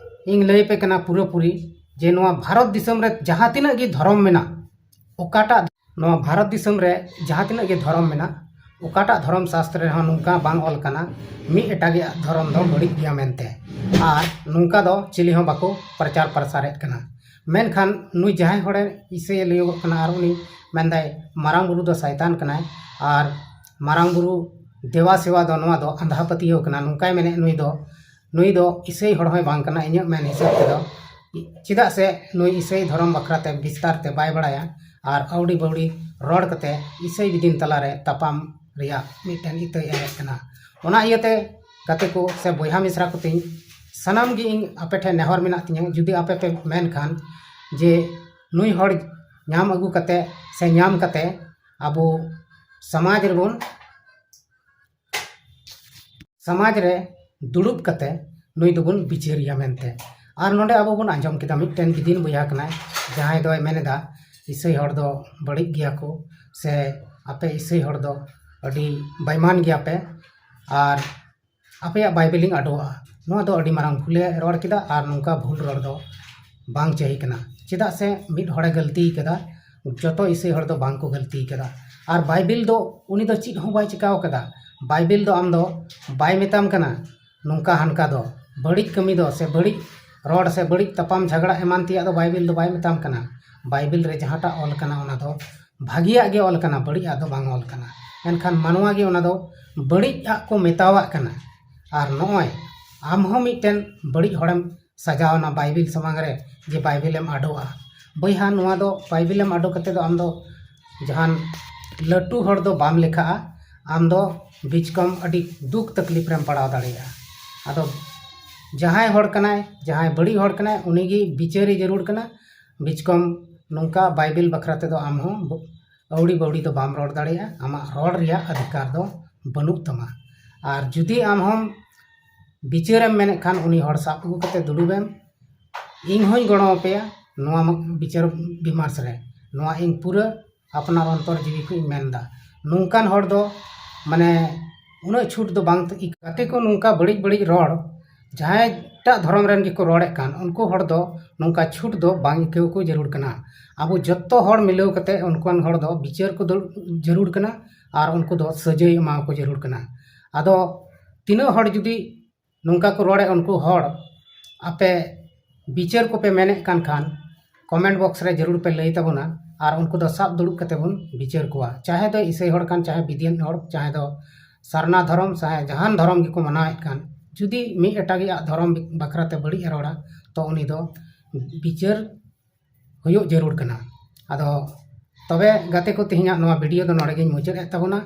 ᱤᱧ ᱞᱟᱹᱭ ᱟᱯᱮ ᱠᱟᱱᱟ ᱯᱩᱨᱟᱹᱯᱩᱨᱤ ᱡᱮ ᱱᱚᱣᱟ ᱵᱷᱟᱨᱚᱛ ᱫᱤᱥᱚᱢ ᱨᱮ ᱡᱟᱦᱟᱸ ᱛᱤᱱᱟᱹᱜ ᱜᱮ ᱫᱷᱚᱨᱚᱢ ᱢᱮᱱᱟᱜ, ᱚᱠᱟᱴᱟᱜ, ᱱᱚᱣᱟ ᱵᱷᱟᱨᱚᱛ ᱫᱤᱥᱚᱢ ᱨᱮ ᱡᱟᱦᱟᱸ ᱛᱤᱱᱟᱹᱜ ᱜᱮ ᱫᱷᱚᱨᱚᱢ ᱢᱮᱱᱟᱜ, ᱚᱠᱟᱴᱟᱜ ᱫᱷᱚᱨᱚᱢ ᱥᱟᱥᱛᱨᱚ ᱨᱮᱦᱚᱸ ᱱᱚᱝᱠᱟ ᱵᱟᱝ ᱚᱞ ᱠᱟᱱᱟ ᱢᱤᱫ ᱮᱴᱟᱜᱟᱜ ᱫᱷᱚᱨᱚᱢ ᱫᱚ ᱵᱟᱹᱲᱤᱡ ᱜᱮᱭᱟ ᱢᱮᱱᱛᱮ᱾ ᱟᱨ ᱱᱚᱝᱠᱟ ᱫᱚ ᱪᱤᱞᱤ ᱦᱚᱸ ᱵᱟᱠᱚ ᱯᱨᱚᱪᱟᱨ ᱯᱨᱚᱥᱟᱨᱮᱫ ᱠᱟᱱᱟ᱾ ᱢᱮᱱᱠᱷᱟᱱ ᱱᱩᱭ ᱡᱟᱦᱟᱸᱭ ᱦᱚᱲᱮ ᱤᱥᱟᱹᱭᱮ ᱞᱟᱹᱭᱚᱜᱚᱜ ᱠᱟᱱᱟ, ᱟᱨ ᱩᱱᱤ ᱢᱮᱱᱫᱟᱭ ᱢᱟᱨᱟᱝ ᱵᱩᱨᱩ ᱫᱚ ᱥᱟᱭᱛᱟᱱ ᱠᱟᱱᱟᱭ, ᱟᱨ ᱢᱟᱨᱟᱝ ᱵᱩᱨᱩ ᱫᱮᱵᱟ ᱥᱮᱵᱟ ᱫᱚ ᱱᱚᱣᱟ ᱫᱚ ᱟᱸᱫᱷᱟ ᱯᱟᱹᱛᱭᱟᱹᱣ ᱠᱟᱱᱟ, ᱱᱚᱝᱠᱟᱭ ᱢᱮᱱᱮᱫ ᱱᱩᱭ ᱫᱚ᱾ ᱱᱩᱭ ᱫᱚ ᱤᱥᱟᱹᱭ ᱦᱚᱲ ᱦᱚᱸᱭ ᱵᱟᱝ ᱠᱟᱱᱟ ᱤᱧᱟᱹᱜ ᱢᱮᱱ ᱦᱤᱥᱟᱹᱵ ᱛᱮᱫᱚ᱾ ᱪᱮᱫᱟᱜ ᱥᱮ ᱱᱩᱭ ᱤᱥᱟᱹᱭ ᱫᱷᱚᱨᱚᱢ ᱵᱟᱠᱷᱨᱟ ᱛᱮ ᱵᱤᱥᱛᱟᱨ ᱛᱮ ᱵᱟᱭ ᱵᱟᱲᱟᱭᱟ ᱟᱨ ᱟᱹᱣᱲᱤ ᱵᱟᱹᱣᱲᱤ ᱨᱚᱲ ᱠᱟᱛᱮ ᱤᱥᱟᱹᱭ ᱵᱤᱫᱤᱱ ᱛᱟᱞᱟᱨᱮ ᱛᱟᱯᱟᱢ ᱨᱮᱭᱟᱜ ᱢᱤᱫᱴᱮᱱ ᱤᱛᱟᱹᱭ ᱮᱨᱮᱫ ᱠᱟᱱᱟ᱾ ᱚᱱᱟ ᱤᱭᱟᱹᱛᱮ ᱜᱟᱛᱮ ᱠᱚ ᱥᱮ ᱵᱚᱭᱦᱟ ᱢᱤᱥᱨᱟ ᱠᱚ ᱛᱤᱧ, ᱥᱟᱱᱟᱢ ᱜᱮ ᱤᱧ ᱟᱯᱮ ᱴᱷᱮᱱ ᱱᱮᱦᱚᱨ ᱢᱮᱱᱟᱜ ᱛᱤᱧᱟᱹ, ᱡᱩᱫᱤ ᱟᱯᱮ ᱯᱮ ᱢᱮᱱ ᱠᱷᱟᱱ ᱡᱮ ᱱᱩᱭ ᱦᱚᱲ ᱧᱟᱢ ᱟᱹᱜᱩ ᱠᱟᱛᱮ ᱥᱮ ᱧᱟᱢ ᱠᱟᱛᱮ ᱟᱵᱚ ᱥᱚᱢᱟᱡᱽ ᱨᱮᱵᱚᱱ, ᱥᱚᱢᱟᱡᱽ ᱨᱮ ᱫᱩᱲᱩᱵ ᱠᱟᱛᱮ ᱱᱩᱭ ᱫᱚᱵᱚᱱ ᱵᱤᱪᱟᱹᱨᱮᱭᱟ ᱢᱮᱱᱛᱮ᱾ ᱟᱨ ᱱᱚᱰᱮ ᱟᱵᱚ ᱵᱚᱱ ᱟᱸᱡᱚᱢ ᱠᱮᱫᱟ ᱢᱤᱫᱴᱮᱱ ᱵᱤᱫᱤᱱ ᱵᱚᱭᱦᱟ ᱠᱟᱱᱟᱭ, ᱡᱟᱦᱟᱸᱭ ᱫᱚᱭ ᱢᱮᱱ ᱮᱫᱟ ᱤᱥᱟᱹᱭ ᱦᱚᱲ ᱫᱚ ᱵᱟᱹᱲᱤᱡ ᱜᱮᱭᱟ ᱠᱚ, ᱥᱮ ᱟᱯᱮ ᱤᱥᱟᱹᱭ ᱦᱚᱲ ᱫᱚ ᱟᱹᱰᱤ ᱵᱮᱭᱢᱟᱱ ᱜᱮᱭᱟ ᱯᱮ ᱟᱨ ᱟᱯᱮᱭᱟᱜ ᱵᱟᱭᱵᱮᱞ ᱤᱧ ᱟᱰᱚᱣᱟᱜᱼᱟ᱾ ᱱᱚᱣᱟ ᱫᱚ ᱟᱹᱰᱤ ᱢᱟᱨᱟᱝ ᱵᱷᱩᱞᱮ ᱨᱚᱲ ᱠᱮᱫᱟ ᱟᱨ ᱱᱚᱝᱠᱟ ᱵᱷᱩᱞ ᱨᱚᱲ ᱫᱚ ᱵᱟᱝ ᱪᱟᱹᱦᱤ ᱠᱟᱱᱟ᱾ ᱪᱮᱫᱟᱜ ᱥᱮ ᱢᱤᱫ ᱦᱚᱲᱮ ᱜᱟᱹᱞᱛᱤ ᱠᱟᱫᱟ, ᱡᱚᱛᱚ ᱤᱥᱟᱹᱭ ᱦᱚᱲ ᱫᱚ ᱵᱟᱝ ᱠᱚ ᱜᱟᱹᱞᱛᱤ ᱠᱟᱫᱟ᱾ ᱟᱨ ᱵᱟᱭᱵᱮᱞ ᱫᱚ ᱩᱱᱤ ᱫᱚ ᱪᱮᱫ ᱦᱚᱸ ᱵᱟᱭ ᱪᱤᱠᱟᱹᱣ ᱠᱟᱫᱟ᱾ ᱵᱟᱭᱵᱮᱞ ᱫᱚ ᱟᱢ ᱫᱚ ᱵᱟᱭ ᱢᱮᱛᱟᱢ ᱠᱟᱱᱟ ᱱᱚᱝᱠᱟ ᱦᱟᱱᱠᱟ ᱫᱚ, ᱵᱟᱹᱲᱤᱡ ᱠᱟᱹᱢᱤ ᱫᱚ ᱥᱮ ᱵᱟᱹᱲᱤᱡ ᱨᱚᱲ ᱥᱮ ᱵᱟᱹᱲᱤᱡ ᱛᱟᱯᱟᱢ ᱡᱷᱟᱜᱽᱲᱟ ᱮᱢᱟᱱ ᱛᱮᱭᱟᱜ ᱫᱚ ᱵᱟᱭᱵᱮᱞ ᱫᱚ ᱵᱟᱭ ᱢᱮᱛᱟᱢ ᱠᱟᱱᱟ᱾ ᱵᱟᱭᱵᱮᱞ ᱨᱮ ᱡᱟᱦᱟᱸᱴᱟᱜ ᱚᱞ ᱠᱟᱱᱟ ᱚᱱᱟ ᱫᱚ ᱵᱷᱟᱹᱜᱤᱭᱟᱜ ᱜᱮ ᱚᱞ ᱠᱟᱱᱟ, ᱵᱟᱹᱲᱤᱡᱟᱜ ᱫᱚ ᱵᱟᱝ ᱚᱞ ᱠᱟᱱᱟ᱾ ᱮᱱᱠᱷᱟᱱ ᱢᱟᱱᱣᱟ ᱜᱮ ᱚᱱᱟ ᱫᱚ ᱵᱟᱹᱲᱤᱡᱟᱜ ᱠᱚ ᱢᱮᱛᱟᱣᱟᱜ ᱠᱟᱱᱟ᱾ ᱟᱨ ᱱᱚᱜᱼᱚᱭ ᱟᱢ ᱦᱚᱸ ᱢᱤᱫᱴᱮᱱ ᱵᱟᱹᱲᱤᱡ ᱦᱚᱲᱮᱢ ᱥᱟᱡᱟᱣ ᱮᱱᱟ ᱵᱟᱭᱵᱮᱞ ᱥᱟᱢᱟᱝ ᱨᱮ, ᱡᱮ ᱵᱟᱭᱵᱮᱞ ᱮᱢ ᱟᱰᱚᱣᱟ᱾ ᱵᱚᱭᱦᱟ, ᱱᱚᱣᱟ ᱫᱚ ᱵᱟᱭᱵᱮᱞ ᱮᱢ ᱟᱰᱚ ᱠᱟᱛᱮ ᱫᱚ ᱟᱢ ᱫᱚ ᱡᱟᱦᱟᱱ ᱞᱟᱹᱴᱩ ᱦᱚᱲ ᱫᱚ ᱵᱟᱢ ᱞᱮᱠᱷᱟᱜᱼᱟ᱾ ᱟᱢ ᱫᱚ ᱵᱤᱪᱠᱚᱢ ᱟᱹᱰᱤ ᱫᱩᱠ ᱛᱟᱠᱞᱤᱯ ᱨᱮᱢ ᱯᱟᱲᱟᱣ ᱫᱟᱲᱮᱭᱟᱜᱼᱟ᱾ ᱟᱫᱚ ᱡᱟᱦᱟᱸᱭ ᱦᱚᱲ ᱠᱟᱱᱟᱭ, ᱡᱟᱦᱟᱸᱭ ᱵᱟᱹᱲᱤᱡ ᱦᱚᱲ ᱠᱟᱱᱟᱭ, ᱩᱱᱤᱜᱮ ᱵᱤᱪᱟᱹᱨᱤ ᱡᱟᱹᱨᱩᱲ ᱠᱟᱱᱟ᱾ ᱵᱤᱪᱠᱚᱢ ᱱᱚᱝᱠᱟ ᱵᱟᱭᱵᱮᱞ ᱵᱟᱠᱷᱨᱟ ᱛᱮᱫᱚ ᱟᱢ ᱦᱚᱸ ᱵᱚ-, ᱟᱹᱣᱲᱤ ᱵᱟᱹᱣᱲᱤ ᱫᱚ ᱵᱟᱢ ᱨᱚᱲ ᱫᱟᱲᱮᱭᱟᱜᱼᱟ᱾ ᱟᱢᱟᱜ ᱨᱚᱲ ᱨᱮᱭᱟᱜ ᱚᱫᱷᱤᱠᱟᱨ ᱫᱚ ᱵᱟᱹᱱᱩᱜ ᱛᱟᱢᱟ᱾ ᱟᱨ ᱡᱩᱫᱤ ᱟᱢ ᱦᱚᱸᱢ ᱵᱤᱪᱟᱹᱨᱮᱢ ᱢᱮᱱᱮᱫ ᱠᱷᱟᱱ, ᱩᱱᱤ ᱦᱚᱲ ᱥᱟᱵ ᱟᱹᱜᱩ ᱠᱟᱛᱮ ᱫᱩᱲᱩᱵᱮᱢ, ᱤᱧ ᱦᱚᱸᱧ ᱜᱚᱲᱚ ᱟᱯᱮᱭᱟ ᱱᱚᱣᱟ ᱢᱟ-, ᱵᱤᱪᱟᱹᱨ ᱵᱤᱢᱟᱨᱥ ᱨᱮ᱾ ᱱᱚᱣᱟ ᱤᱧ ᱯᱩᱨᱟᱹ ᱟᱯᱱᱟᱨ ᱚᱱᱛᱚᱨ ᱡᱤᱣᱤ ᱠᱷᱚᱱ ᱤᱧ ᱢᱮᱱᱫᱟ᱾ ᱱᱚᱝᱠᱟᱱ ᱦᱚᱲ ᱫᱚ ᱢᱟᱱᱮ ᱩᱱᱟᱹᱜ ᱪᱷᱩᱴ ᱫᱚ ᱵᱟᱝ ᱛ-, ᱜᱟᱛᱮ ᱠᱚ, ᱱᱚᱝᱠᱟ ᱵᱟᱹᱲᱤᱡ ᱵᱟᱹᱲᱤᱡ ᱨᱚᱲ ᱡᱟᱦᱟᱸᱭ ᱮᱴᱟᱜ ᱫᱷᱚᱨᱚᱢ ᱨᱮᱱ ᱜᱮᱠᱚ ᱨᱚᱲᱮᱫ ᱠᱟᱱ, ᱩᱱᱠᱩ ᱦᱚᱲ ᱫᱚ ᱱᱚᱝᱠᱟ ᱪᱷᱩᱴ ᱫᱚ ᱵᱟᱝ ᱟᱹᱭᱠᱟᱹᱣ ᱠᱚ ᱡᱟᱹᱨᱩᱲ ᱠᱟᱱᱟ᱾ ᱟᱵᱚ ᱡᱚᱛᱚ ᱦᱚᱲ ᱢᱤᱞᱟᱹᱣ ᱠᱟᱛᱮ ᱩᱱᱠᱩᱣᱟᱱ ᱦᱚᱲ ᱫᱚ ᱵᱤᱪᱟᱹᱨ ᱠᱚ ᱫᱟᱹᱲ-, ᱡᱟᱹᱨᱩᱲ ᱠᱟᱱᱟ ᱟᱨ ᱩᱱᱠᱩ ᱫᱚ ᱥᱟᱹᱡᱟᱹᱭ ᱮᱢᱟᱣᱟᱠᱚ ᱡᱟᱹᱨᱩᱲ ᱠᱟᱱᱟ᱾ ᱟᱫᱚ ᱛᱤᱱᱟᱹᱜ ᱦᱚᱲ ᱡᱩᱫᱤ ᱱᱚᱝᱠᱟ ᱠᱚ ᱨᱚᱲᱮᱫ, ᱩᱱᱠᱩ ᱦᱚᱲ ᱟᱯᱮ ᱵᱤᱪᱟᱹᱨ ᱠᱚᱯᱮ ᱢᱮᱱᱮᱫ ᱠᱟᱱ ᱠᱷᱟᱱ, comment box ᱨᱮ ᱡᱟᱹᱨᱩᱲ ᱯᱮ ᱞᱟᱹᱭ ᱛᱟᱵᱚᱱᱟ ᱟᱨ ᱩᱱᱠᱩ ᱫᱚ ᱥᱟᱵ ᱫᱩᱲᱩᱵ ᱠᱟᱛᱮ ᱵᱚᱱ ᱵᱤᱪᱟᱹᱨ ᱠᱚᱣᱟ᱾ ᱪᱟᱦᱮ ᱫᱚ ᱤᱥᱟᱹᱭ ᱦᱚᱲ ᱠᱟᱱ, ᱪᱟᱦᱮ ᱵᱤᱫᱤᱭᱟᱱ ᱦᱚᱲ, ᱪᱟᱦᱮ ᱫᱚ ᱥᱟᱨᱱᱟ ᱫᱷᱚᱨᱚᱢ, ᱪᱟᱦᱮ ᱡᱟᱦᱟᱱ ᱫᱷᱚᱨᱚᱢ ᱜᱮᱠᱚ ᱢᱟᱱᱟᱣᱮᱫ ᱠᱟᱱ, ᱡᱩᱫᱤ ᱢᱤᱫ ᱮᱴᱟᱜᱤᱡ ᱟᱜ ᱫᱷᱚᱨᱚᱢ ᱵᱟᱠᱷᱨᱟ ᱛᱮ ᱵᱟᱹᱲᱤᱡ ᱮ ᱨᱚᱲᱟ, ᱛᱚ ᱩᱱᱤ ᱫᱚ ᱵᱤᱪᱟᱹᱨ ᱦᱩᱭᱩᱜ ᱡᱟᱹᱨᱩᱲ ᱠᱟᱱᱟ᱾ ᱟᱫᱚ ᱛᱚᱵᱮ ᱜᱟᱛᱮ ᱠᱚ, ᱛᱮᱦᱮᱧᱟᱜ ᱱᱚᱣᱟ ᱵᱷᱤᱰᱤᱭᱳ ᱫᱚ ᱱᱚᱰᱮ ᱜᱤᱧ ᱢᱩᱪᱟᱹᱫ ᱮᱫ ᱛᱟᱵᱚᱱᱟ᱾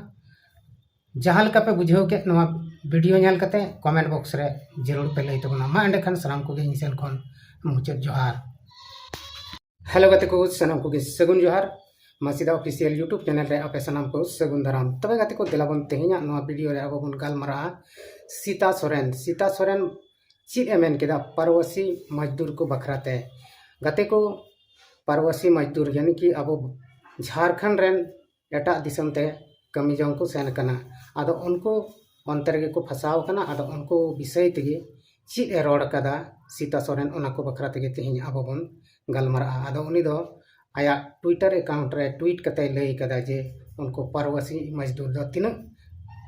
ᱡᱟᱦᱟᱸ ᱞᱮᱠᱟ ᱯᱮ ᱵᱩᱡᱷᱟᱹᱣ ᱠᱮᱫ ᱱᱚᱣᱟ ᱵᱷᱤᱰᱤᱭᱳ ᱧᱮᱞ ᱠᱟᱛᱮ, ᱠᱚᱢᱮᱱᱴ ᱵᱚᱠᱥ ᱨᱮ ᱡᱟᱹᱨᱩᱲ ᱯᱮ ᱞᱟᱹᱭ ᱛᱟᱵᱚᱱᱟ᱾ ᱢᱟ ᱮᱸᱰᱮᱠᱷᱟᱱ ᱥᱟᱱᱟᱢ ᱠᱚᱜᱮ ᱤᱧ ᱥᱮᱱ ᱠᱷᱚᱱ ᱢᱩᱪᱟᱹᱫ ᱡᱚᱦᱟᱨ᱾ ᱦᱮᱞᱳ ᱜᱟᱛᱮ ᱠᱚ, ᱥᱟᱱᱟᱢ ᱠᱚᱜᱮ ᱥᱟᱹᱜᱩᱱ ᱡᱚᱦᱟᱨ᱾ ᱢᱟᱥᱤᱫᱟ ᱚᱯᱷᱤᱥᱤᱭᱟᱞ YouTube ᱪᱮᱱᱮᱞ ᱨᱮ ᱟᱯᱮ ᱥᱟᱱᱟᱢ ᱠᱚ ᱥᱟᱹᱜᱩᱱ ᱫᱟᱨᱟᱢ᱾ ᱛᱚᱵᱮ ᱜᱟᱛᱮ ᱠᱚ, ᱫᱮᱞᱟ ᱵᱚᱱ ᱛᱮᱦᱮᱧᱟᱜ ᱱᱚᱣᱟ ᱵᱷᱤᱰᱤᱭᱳ ᱨᱮ ᱟᱵᱚ ᱵᱚᱱ ᱜᱟᱞᱢᱟᱨᱟᱜᱼᱟ ᱥᱤᱛᱟ ᱥᱚᱨᱮᱱ᱾ ᱥᱤᱛᱟ ᱥᱚᱨᱮᱱ ᱪᱮᱫ ᱮ ᱢᱮᱱ ᱠᱮᱫᱟ ᱯᱨᱚᱵᱟᱥᱤ ᱢᱟᱡᱫᱩᱨ ᱠᱚ ᱵᱟᱠᱷᱨᱟ ᱛᱮ? ᱜᱟᱛᱮ ᱠᱚ, ᱯᱨᱚᱵᱟᱥᱤ ᱢᱟᱡᱫᱩᱨ ᱭᱟᱱᱤ ᱠᱤ ᱟᱵᱚ ᱡᱷᱟᱲᱠᱷᱚᱸᱰ ᱨᱮᱱ ᱮᱴᱟᱜ ᱫᱤᱥᱚᱢ ᱛᱮ ᱠᱟᱹᱢᱤ ᱡᱚᱝ ᱠᱚ ᱥᱮᱱ ᱠᱟᱱᱟ᱾ ᱟᱫᱚ ᱩᱱᱠᱩ ᱚᱱᱛᱮ ᱨᱮᱜᱮ ᱠᱚ ᱯᱷᱟᱥᱟᱣ ᱠᱟᱱᱟ᱾ ᱟᱫᱚ ᱩᱱᱠᱩ ᱵᱤᱥᱚᱭ ᱛᱮᱜᱮ ᱪᱮᱫ ᱮ ᱨᱚᱲ ᱠᱟᱫᱟ ᱥᱤᱛᱟ ᱥᱚᱨᱮᱱ, ᱚᱱᱟ ᱠᱚ ᱵᱟᱠᱷᱨᱟ ᱛᱮᱜᱮ ᱛᱮᱦᱮᱧ ᱟᱵᱚ ᱵᱚᱱ ᱜᱟᱞᱢᱟᱨᱟᱜᱼᱟ᱾ ᱟᱫᱚ ᱩᱱᱤ ᱫᱚ ᱟᱭᱟᱜ ᱴᱩᱭᱴᱟᱨ ᱮᱠᱟᱣᱩᱱᱴ ᱨᱮ ᱴᱩᱭᱤᱴ ᱠᱟᱛᱮ ᱞᱟᱹᱭ ᱠᱟᱫᱟ ᱡᱮ ᱩᱱᱠᱩ ᱯᱨᱚᱵᱟᱥᱤ ᱢᱟᱡᱫᱩᱨ ᱫᱚ ᱛᱤᱱᱟᱹᱜ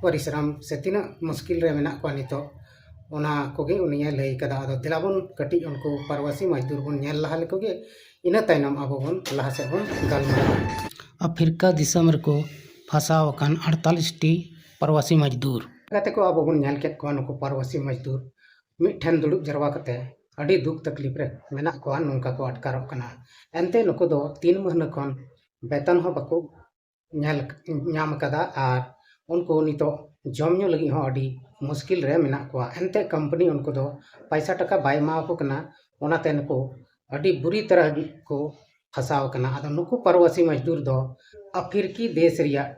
ᱯᱚᱨᱤᱥᱨᱚᱢ ᱥᱮ ᱛᱤᱱᱟᱹᱜ ᱢᱩᱥᱠᱤᱞ ᱨᱮ ᱢᱮᱱᱟᱜ ᱠᱚᱣᱟ ᱱᱤᱛᱚᱜ, ᱚᱱᱟ ᱠᱚᱜᱮ ᱩᱱᱤᱭᱮ ᱞᱟᱹᱭ ᱠᱟᱫᱟ᱾ ᱟᱫᱚ ᱫᱮᱞᱟ ᱵᱚᱱ ᱠᱟᱹᱴᱤᱡ ᱩᱱᱠᱩ ᱯᱨᱚᱵᱟᱥᱤ ᱢᱟᱡᱫᱩᱨ ᱵᱚᱱ ᱧᱮᱞ ᱞᱟᱦᱟ ᱞᱮᱠᱚ ᱜᱮ, ᱤᱱᱟᱹ ᱛᱟᱭᱱᱚᱢ ᱟᱵᱚ ᱵᱚᱱ ᱞᱟᱦᱟ ᱥᱮᱫ ᱵᱚᱱ ᱜᱟᱞᱢᱟᱨᱟᱜᱼᱟ᱾ ᱟᱯᱷᱨᱤᱠᱟ ᱫᱤᱥᱚᱢ ᱨᱮᱠᱚ ᱯᱷᱟᱥᱟᱣ ᱟᱠᱟᱱ ᱟᱴᱛᱟᱞᱤᱥ ᱴᱤ ᱯᱨᱚᱵᱟᱥᱤ ᱢᱟᱡᱫᱩᱨ᱾ ᱜᱟᱛᱮ ᱠᱚ, ᱟᱵᱚ ᱵᱚᱱ ᱧᱮᱞ ᱠᱮᱫ ᱠᱚᱣᱟ ᱱᱩᱠᱩ ᱯᱨᱚᱵᱟᱥᱤ ᱢᱟᱡᱫᱩᱨ ᱢᱤᱫ ᱴᱷᱮᱱ ᱫᱩᱲᱩᱵ ᱡᱟᱨᱣᱟ ᱠᱟᱛᱮ ᱟᱹᱰᱤ ᱫᱩᱠ ᱛᱟᱠᱞᱤᱯ ᱨᱮ ᱢᱮᱱᱟᱜ ᱠᱚᱣᱟ, ᱱᱚᱝᱠᱟ ᱠᱚ ᱟᱴᱠᱟᱨᱚᱜ ᱠᱟᱱᱟ᱾ ᱮᱱᱛᱮ ᱱᱩᱠᱩ ᱫᱚ ᱛᱤᱱ ᱢᱟᱹᱦᱱᱟᱹ ᱠᱷᱚᱱ ᱵᱮᱛᱚᱱ ᱦᱚᱸ ᱵᱟᱠᱚ ᱧᱮᱞ ᱧᱟᱢ ᱟᱠᱟᱫᱟ ᱟᱨ ᱩᱱᱠᱩ ᱱᱤᱛᱚᱜ ᱡᱚᱢ ᱧᱩ ᱞᱟᱹᱜᱤᱫ ᱦᱚᱸ ᱟᱹᱰᱤ ᱢᱩᱥᱠᱤᱞ ᱨᱮ ᱢᱮᱱᱟᱜ ᱠᱚᱣᱟ᱾ ᱮᱱᱛᱮ ᱠᱳᱢᱯᱟᱱᱤ ᱩᱱᱠᱩ ᱫᱚ ᱯᱟᱭᱥᱟ ᱴᱟᱠᱟ ᱵᱟᱭ ᱮᱢᱟ ᱟᱠᱚ ᱠᱟᱱᱟ, ᱚᱱᱟᱛᱮ ᱱᱩᱠᱩ ᱟᱹᱰᱤ ᱵᱩᱨᱤ ᱛᱟᱨᱟ ᱠᱚ ᱯᱷᱟᱥᱟᱣ ᱟᱠᱟᱱᱟ᱾ ᱟᱫᱚ ᱱᱩᱠᱩ ᱯᱨᱚᱵᱟᱥᱤ ᱢᱟᱡᱫᱩᱨ ᱫᱚ ᱟᱯᱷᱨᱤᱠᱤ ᱫᱮᱥ ᱨᱮᱭᱟᱜ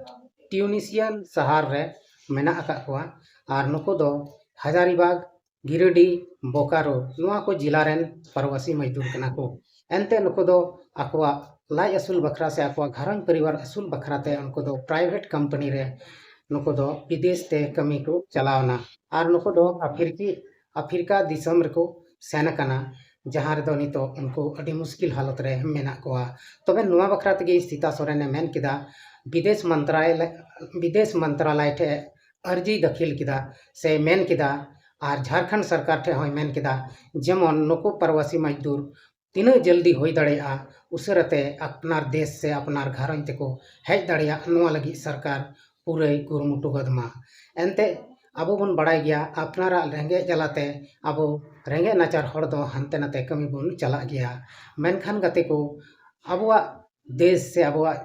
ᱴᱤᱭᱩᱱᱤᱥᱤᱭᱟᱱ ᱥᱟᱦᱟᱨ ᱨᱮ ᱢᱮᱱᱟᱜ ᱟᱠᱟᱫ ᱠᱚᱣᱟ᱾ ᱟᱨ ᱱᱩᱠᱩ ᱫᱚ ᱦᱟᱡᱟᱨᱤᱵᱟᱜᱽ, ᱜᱤᱨᱤᱰᱤ, ᱵᱳᱠᱟᱨᱳ, ᱱᱚᱣᱟ ᱠᱚ ᱡᱮᱞᱟ ᱨᱮᱱ ᱯᱨᱚᱵᱟᱥᱤ ᱢᱟᱡᱫᱩᱨ ᱠᱟᱱᱟ ᱠᱚ᱾ ᱮᱱᱛᱮ ᱱᱩᱠᱩ ᱫᱚ ᱟᱠᱚᱣᱟᱜ ᱞᱟᱡ ᱟᱹᱥᱩᱞ ᱵᱟᱠᱷᱨᱟ ᱥᱮ ᱟᱠᱚᱣᱟᱜ ᱜᱷᱟᱨᱚᱸᱡᱽ ᱯᱚᱨᱤᱵᱟᱨ ᱟᱹᱥᱩᱞ ᱵᱟᱠᱷᱨᱟ ᱛᱮ ᱩᱱᱠᱩ ᱫᱚ ᱯᱨᱟᱭᱵᱷᱮᱴ ᱠᱳᱢᱯᱟᱱᱤ ᱨᱮ ᱱᱩᱠᱩ ᱫᱚ ᱵᱤᱫᱮᱥ ᱛᱮ ᱠᱟᱹᱢᱤ ᱠᱚ ᱪᱟᱞᱟᱣᱱᱟ᱾ ᱟᱨ ᱱᱩᱠᱩ ᱫᱚ ᱟᱯᱷᱨᱤᱠᱤ, ᱟᱯᱷᱨᱤᱠᱟ ᱫᱤᱥᱚᱢ ᱨᱮᱠᱚ ᱥᱮᱱ ᱟᱠᱟᱱᱟ, ᱡᱟᱦᱟᱸ ᱨᱮᱫᱚ ᱱᱤᱛᱚᱜ ᱩᱱᱠᱩ ᱟᱹᱰᱤ ᱢᱩᱥᱠᱤᱞ ᱦᱟᱞᱚᱛ ᱨᱮ ᱢᱮᱱᱟᱜ ᱠᱚᱣᱟ᱾ ᱛᱚᱵᱮ ᱱᱚᱣᱟ ᱵᱟᱠᱷᱨᱟ ᱛᱮᱜᱮ ᱥᱤᱛᱟ ᱥᱚᱨᱮᱱᱮ ᱢᱮᱱ ᱠᱮᱫᱟ, ᱵᱤᱫᱮᱥ ᱢᱚᱱᱛᱨᱟᱞᱚᱭ, ᱵᱤᱫᱮᱥ ᱢᱚᱱᱛᱨᱟᱞᱚᱭ ᱴᱷᱮᱱ ᱟᱹᱨᱡᱤ ᱫᱟᱹᱠᱷᱤᱞ ᱠᱮᱫᱟ ᱥᱮ ᱢᱮᱱ ᱠᱮᱫᱟ, ᱟᱨ ᱡᱷᱟᱲᱠᱷᱚᱸᱰ ᱥᱚᱨᱠᱟᱨ ᱴᱷᱮᱱ ᱦᱚᱸᱭ ᱢᱮᱱ ᱠᱮᱫᱟ, ᱡᱮᱢᱚᱱ ᱱᱩᱠᱩ ᱯᱨᱚᱵᱟᱥᱤ ᱢᱟᱡᱫᱩᱨ ᱛᱤᱱᱟᱹᱜ ᱡᱚᱞᱫᱤ ᱦᱩᱭ ᱫᱟᱲᱮᱭᱟᱜᱼᱟ, ᱩᱥᱟᱹᱨᱟᱛᱮ ᱟᱯᱱᱟᱨ ᱫᱮᱥ ᱥᱮ ᱟᱯᱱᱟᱨ ᱜᱷᱟᱨᱚᱸᱡᱽ ᱛᱮᱠᱚ ᱦᱮᱡ ᱫᱟᱲᱮᱭᱟᱜ, ᱱᱚᱣᱟ ᱞᱟᱹᱜᱤᱫ ᱥᱚᱨᱠᱟᱨ ᱯᱩᱨᱟᱹᱭ ᱠᱩᱨᱩᱢᱩᱴᱩ ᱜᱚᱫ ᱢᱟ᱾ ᱮᱱᱛᱮ ᱟᱵᱚ ᱵᱚᱱ ᱵᱟᱲᱟᱭ ᱜᱮᱭᱟ, ᱟᱯᱱᱟᱨᱟᱜ ᱨᱮᱸᱜᱮᱡ ᱡᱟᱞᱟᱛᱮ ᱟᱵᱚ ᱨᱮᱸᱜᱮᱡ ᱱᱟᱪᱟᱨ ᱦᱚᱲ ᱫᱚ ᱦᱟᱱᱛᱮ ᱱᱟᱛᱮ ᱠᱟᱹᱢᱤ ᱵᱚᱱ ᱪᱟᱞᱟᱜ ᱜᱮᱭᱟ᱾ ᱢᱮᱱᱠᱷᱟᱱ ᱜᱟᱛᱮ ᱠᱚ, ᱟᱵᱚᱣᱟᱜ ᱫᱮᱥ ᱥᱮ ᱟᱵᱚᱣᱟᱜ